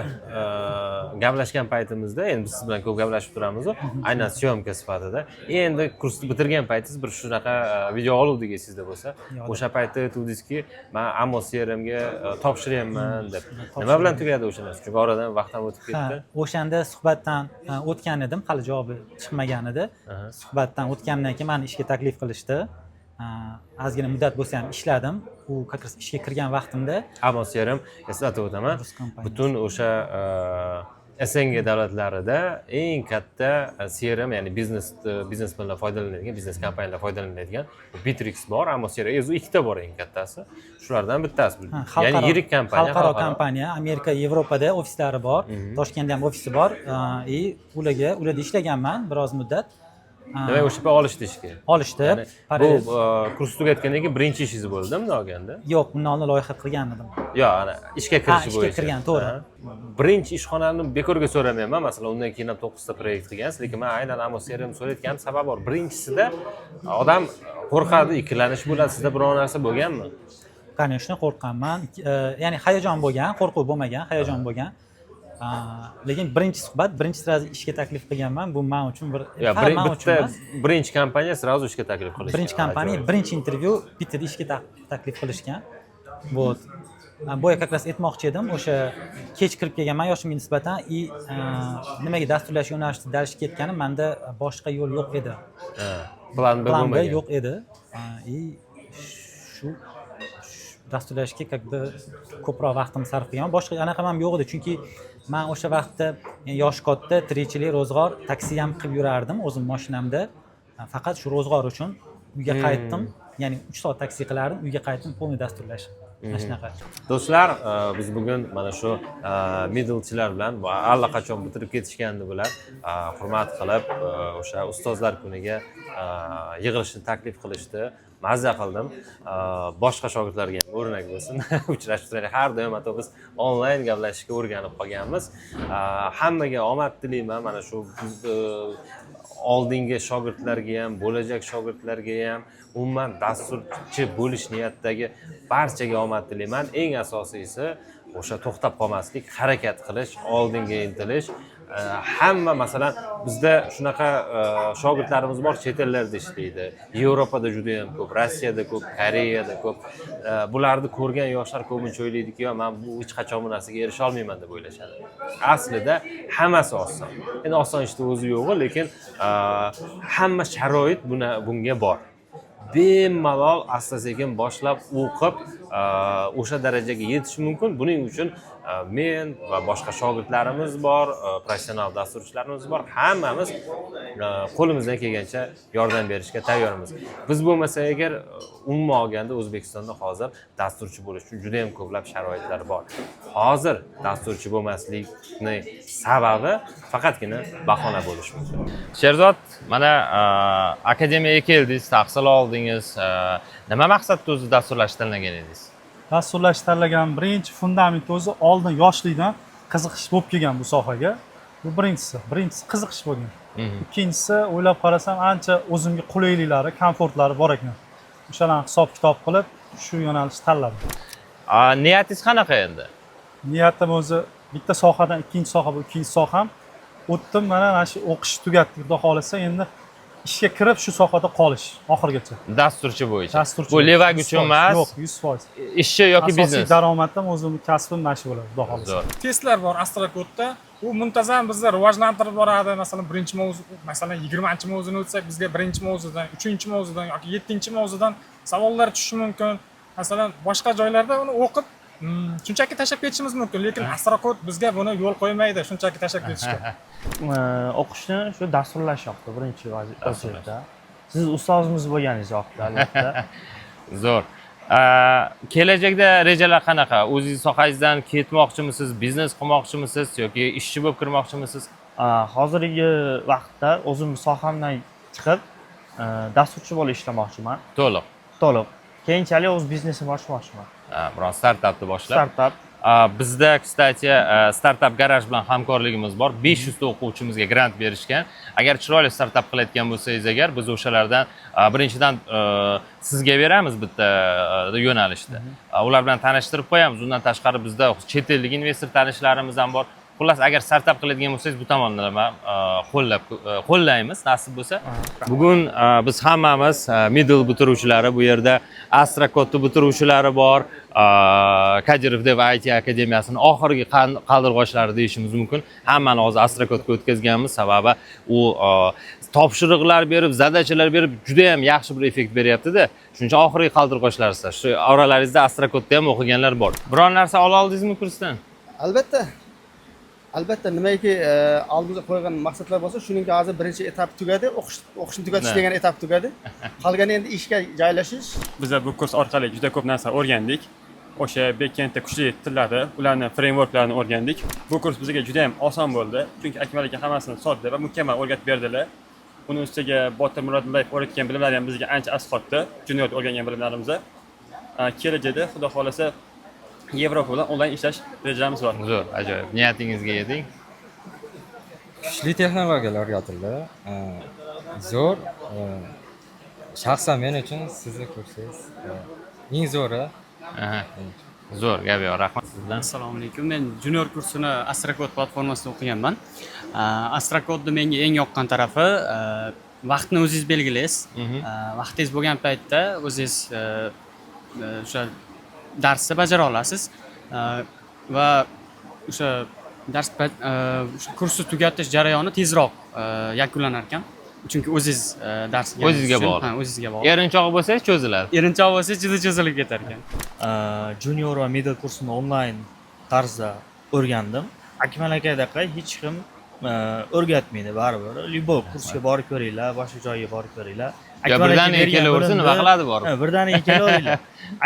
gaplashgan paytimizda, endi biz siz bilan ko'p gaplashib turamizu, aynan съёмка sifatida, endi kursni bitirgan paytingiz bir shunaqa video oluvdik, esingizda bo'lsa.
Yo'q.
O'sha paytda aytuvdingizki, man amoCRMga topshiryapman deb. Nima bilan tugadi o'sha narsa? Chunki oradan vaqt ham o'tib
Ha,
ketdi.
O'shanda suhbatdan o'tgan edim, hali javobi chiqmagan edi. Suhbatdan o'tgandan keyin mani ishga taklif qilishdi. Ozgina muddat bo'lsa ham ishladim. U как раз ishga kirgan vaqtimda
amoCRM, eslatib o'taman,
rus kompaniyasi.
Butun o'sha СНГ davlatlarida eng katta CRM, ya'ni biznesmenlar foydalanadigan, biznes kompaniyalar foydalanadigan Bitrix bor, amoCRM o'zi ikkita bor, eng kattasi shulardan bittasi.
Ha,
ya'ni yirik kompaniya.
Xalqaro kompaniya, Amerika, Yevropada ofislari bor, Toshkentda ham ofisi bor. И ularda ishlaganman biroz muddat.
Demak, o'sha payt olishdi ishga?
Olishdi.
Ya'ni bu
Parallel.
Kurs tugatgandan keyin birinchi ishingiz bo'ldimi bundoq olganda?
Yo'q, bundan oldin loyiha qilgan edim.
Yo'q, ana ishga kirishi
Ishga
bo'yicha.
kirgan, to'g'ri.
Ha. Birinchi ishxonani bekorga so'ramayman. Masalan, undan keyin ham to'qqizta proyekt qilgansiz, lekin man aynan amoCRM so'rayotganim sabab bor. Birinchisida odam qo'rqadi, ikkilanish bo'ladi. Sizda biror narsa bo'lganmi?
Конечно, qo'rqqanman. Ya'ni hayajon bo'lgan, qo'rquv bo'lmagan, hayajon bo'lgan. Lekin birinchi suhbat, birinchi сразу ishga taklif qilganman. Bu man uchun bir
Yo,
faqat man uchun
bitta
emas.
Birinchi kompaniya сразу ishga taklif qilishgan.
Birinchi kompaniya,
Ajoyib.
birinchi intervyu, bittada ishga taklif qilishgan. Вот, boya как раз aytmoqchi edim, o'sha kech kirib kelganman yoshimga nisbatan и nimaga dasturlash yo'nalishida дальше ketganim, manda boshqa yo'l yo'q edi.
Ha, план B
План B
bo'lmagan.
yo'q edi. И shu dasturlashga как бы ko'proq vaqtimni sarf qilganman. Boshqa anaqam ham yo'q edi, chunki man o'sha vaqtda, yani yoshi katta, tirikchilik, ro'zg'or, taksi ham qilib yurardim o'zim mashinamda. Faqat shu ro'zg'or uchun uyga qaytdim, ya'ni 3 soat taksi qilardim, uyga qaytdim, полный dasturlash, mana shunaqa.
Do'stlar, biz bugun mana shu middlechilar bilan, bu allaqachon bitirib ketishgandi bular, hurmat qilib, o'sha ustozlar kuniga yig'ilishni taklif qilishdi. Mazza qildim. Boshqa shogirdlarga ham o'rnak bo'lsin. Uchrashib turaylik. Har doim hatto biz onlayn gaplashishga o'rganib qolganmiz. Hammaga omad tilayman. Mana shu oldingi shogirdlarga ham, bo'lajak shogirdlarga ham, umuman dasturchi bo'lish niyatidagi barchaga omad tilayman. Eng asosiysi o'sha to'xtab qolmaslik, harakat qilish, oldinga intilish. Hamma, masalan, bizda shunaqa shogirdlarimiz bor, chet ellarda ishlaydi, Yevropada juda yam ko'p, Rossiyada ko'p, Koreyada ko'p. Bularni ko'rgan yoshlar ko'pincha o'ylaydiki, yo man bu hech qachon bu narsaga erisha olmayman deb o'ylashadi. Aslida hammasi oson. Endi oson ishni o'zi yo'q, lekin hamma sharoit bunga bor. Bemalol asta sekin boshlab o'qib, o'sha darajaga yetish mumkin. Buning uchun men va boshqa shogirdlarimiz bor, professional dasturchilarimiz bor. Hammamiz qo'limizdan kelgancha yordam berishga tayyormiz. Biz bo'lmasa agar, umuman olganda O'zbekistonda hozir dasturchi bo'lish uchun juda yam ko'plab sharoitlar bor. Hozir dasturchi bo'lmaslikni sababi faqatgina bahona bo'lishi mumkin. Sherzod, mana akademiyaga keldingiz, tahsil oldingiz. Nima maqsadda o'zi dasturlashni tanlagan edingiz?
Dasturlash tanlagan birinchi fundament o'zi oldin yoshlikdan qiziqish bo'lib kelgan bu sohaga. Bu birinchisi qiziqish bo'lgan. Ikkinchisi, o'ylab qarasam, ancha o'zimga qulayliklari, komfortlari bor ekan. O'shalarni hisob kitob qilib shu yo'nalishni tanladim.
Niyatingiz qanaqa endi?
Niyatim o'zi bitta sohadan ikkinchi soha, bu ikkinchi soham. O'tdim, mana shu o'qishni tugatdik, xudo xohlasa endi Ishga kirib, shu sohada qolish oxirigacha.
Dasturchi bo'yicha.
Dasturchi.
Bu левак
100%.
uchun emas.
Yo'q, 100%.
Ishchi yoki
Asosiy
biznes.
daromadim, o'zimni kasbim mana shu bo'ladi, xudo xohlasa.
Zo'r.
Testlar bor Astrakodda, u muntazam bizni rivojlantirib boradi. Masalan, birinchi mavzu, masalan, 20-mavzuni o'tsak, bizga birinchi mavzudan, uchinchi mavzudan yoki yettinchi mavzudan savollar tushishi mumkin. Masalan, boshqa joylarda uni o'qib, shunchaki tashlab ketishimiz mumkin, lekin Astrokod bizga buni yo'l qo'ymaydi shunchaki tashlab ketishga.
O'qishni shu dasturlash yoqdi birinchi vaziyatda. Siz ustozimiz bo'lganingiz yoqdi, albatta.
Zo'r. Kelajakda rejalar qanaqa? O'zingiz sohangizdan ketmoqchimisiz, biznes qilmoqchimisiz yoki ishchi bo'lib kirmoqchimisiz?
Hozirgi vaqtda o'zim sohamdan chiqib, dasturchi bo'lib ishlamoqchiman.
To'liq.
To'liq. Keyinchalik o'z biznesimni ochmoqchiman.
Ha, biron startapni boshlab.
Startap.
Bizda, кстати, Startup Garaj bilan hamkorligimiz bor. 500 ta o'quvchimizga grant berishgan. Agar chiroyli startap qilayotgan bo'lsangiz agar, biz o'shalardan birinchidan sizga beramiz bitta yo'nalishda. Ular bilan tanishtirib qo'yamiz. Undan tashqari bizda chet ellik investor tanishlarimiz ham bor. Xullas, agar startap qiladigan bo'lsangiz, bu tomonlama qo'llab qo'llaymiz, nasib bo'lsa. Bugun biz hammamiz middle bitiruvchilari, bu yerda Astrakodni bitiruvchilari bor, Kadirov Dev IT akademiyasini oxirgi qaldirg'ochlari deyishimiz mumkin. Hammani hozir Astrakodga o'tkazganmiz, sababi u topshiriqlar berib, задача lar berib, juda ham yaxshi bir effekt beryapti-da. Shuning uchun oxirgi qaldirg'ochlar sizlar. Shu oralaringizda Astrakodda ham o'qiganlar bor. Biron narsa ola oldingizmi kursdan?
Albatta, albatta. Nimaki oldimizga qo'ygan maqsadlar bo'lsa, shuningki hozir birinchi etap tugadi, o'qishni tugatish degan etap tugadi. Qolgani endi ishga joylashish.
Biza bu kurs orqali juda ko'p narsa o'rgandik. O'sha backendda kuchli tillarni, ularni frameworklarini o'rgandik. Bu kurs bizga juda ham oson bo'ldi, chunki Akmal aka hammasini sodda va mukammal o'rgatib berdilar. Uni ustiga Botir Murodillayев o'rgatgan bilimlar ham bizga ancha asqotdi, juniorda o'rgangan bilimlarimizni. Kelajakda, xudo xohlasa, Yevropa bilan onlayn ishlash rejalarimiz bor.
Zo'r, ajoyib. Niyatingizga yeting.
Kuchli texnologiyalar o'rgatildi. Zo'r. Shaxsan men uchun sizni kursingiz eng zo'ri.
Aha. Zo'r, gap yo'q. Rahmat sizdan.
Assalomu alaykum. Men junior kursini Astrakod platformasida o'qiganman. Astrakodni menga eng yoqqan tarafi, vaqtni o'zingiz belgilaysiz. Vaqtingiz bo'lgan paytda o'zingiz o'sha darsni bajara olasiz. Va o'sha dars o'sha kursni tugatish jarayoni tezroq yakunlanar ekan. Chunki o'zingiz dars
O'zingizga bog'liq.
Ha, o'zingizga bog'liq.
Erinchoq bo'lsangiz, cho'ziladi.
Erinchoq bo'lsangiz, juda cho'zilib ketar ekan.
Junior va middle kursini onlayn tarzda o'rgandim. Akmal akadaqa hech kim o'rgatmaydi baribir. Любой kursga borib ko'ringlar, boshqa joyga borib ko'ringlar.
Yo,
Akmal aka
birdaniga
bergan
kelaversa, nima qiladi borib?
Ha, birdaniga kelaveringlar.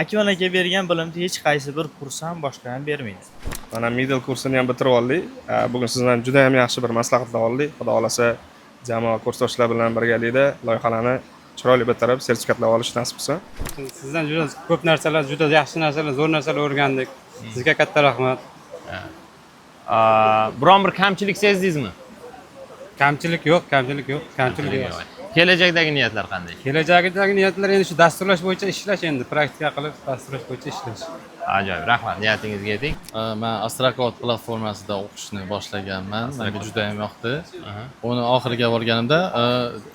Akmal aka bergan bilimni hech qaysi bir kurs ham, boshqa ham bermaydi.
Mana, middle kursini ham bitirib oldik. Bugun sizdan juda ham yaxshi bir maslahatlar oldik. Xudo xohlasa, jamoa kursdoshlar bilan birgalikda loyihalarni chiroyli bitirib, sertifikatlab olish nasib qilsin.
Sizdan juda ko'p narsalar, juda yaxshi narsalar, zo'r narsalar o'rgandik. Sizga katta rahmat.
Biron bir kamchilik sezdingizmi?
Kamchilik yo'q, kamchilik yo'q, kamchilik yo'q.
Kelajakdagi niyatlar qanday?
Kelajakdagi niyatlar endi shu dasturlash bo'yicha ishlash, endi praktika qilib dasturlash bo'yicha ishlash.
Ajoyib, rahmat. Niyatingizga yeting.
Man Astrakod platformasida o'qishni boshlaganman. Menga juda ham yoqdi. Uni oxiriga borganimda,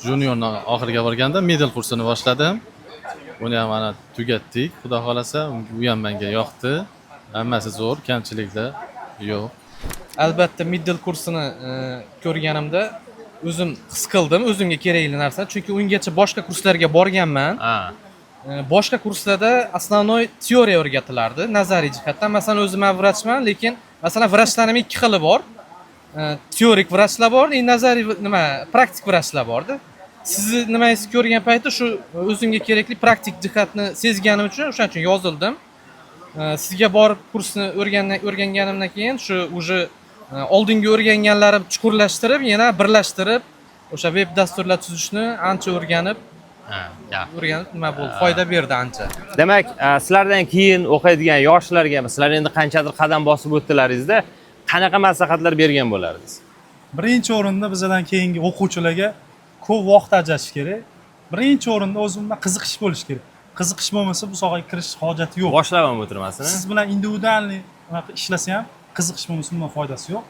juniorni oxiriga borganda middle kursini boshladim. Uni ham mana tugatdik, xudo xohlasa. U ham menga yoqdi. Hammasi zo'r, kamchiliklar yo'q.
Albatta, middle kursini ko'rganimda o'zim his qildim o'zimga kerakli narsa, chunki ungacha boshqa kurslarga borganman. Boshqa kurslarda основной теория o'rgatilardi, nazariy jihatdan. Masalan, o'zim man vrachman, lekin masalan, vrachlarni ham ikki xili bor. Teorik vrachlar bor и nazariy, nima, praktik vrachlar borda. Sizni nimangizni ko'rgan paytda shu o'zimga kerakli praktik jihatni sezganim uchun, o'shaning uchun yozildim. Sizga borib kursni o'rganganimdan keyin shu уже oldingi o'rganganlarim chuqurlashtirib, yana birlashtirib, o'sha veb dasturlar tuzishni ancha o'rganib, o'rganib nima bo'ldi, foyda berdi ancha.
Demak, sizlardan keyin o'qiydigan yoshlarga, sizlar endi qanchadir qadam bosib o'tdilaringizda, qanaqa maslahatlar bergan bo'lardingiz?
Birinchi o'rinda bizdan keyingi o'quvchilarga ko'p vaqt ajratish kerak. Birinchi o'rinda o'zimdan qiziqish bo'lishi kerak. Qiziqish bo'lmasa, bu sohaga kirish hojati yo'q.
Boshlab ham o'tirmasin.
Siz bilan индивидуальный anaqa ishlasa ham, qiziqish bo'lmasa, umuman foydasi yo'q.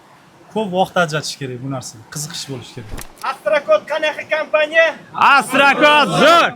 Ko'p vaqt ajratish kerak bu narsaga. Qiziqish bo'lishi kerak.
Astra
Astrakod qanaqa kompaniya?
Astrakod zo'r!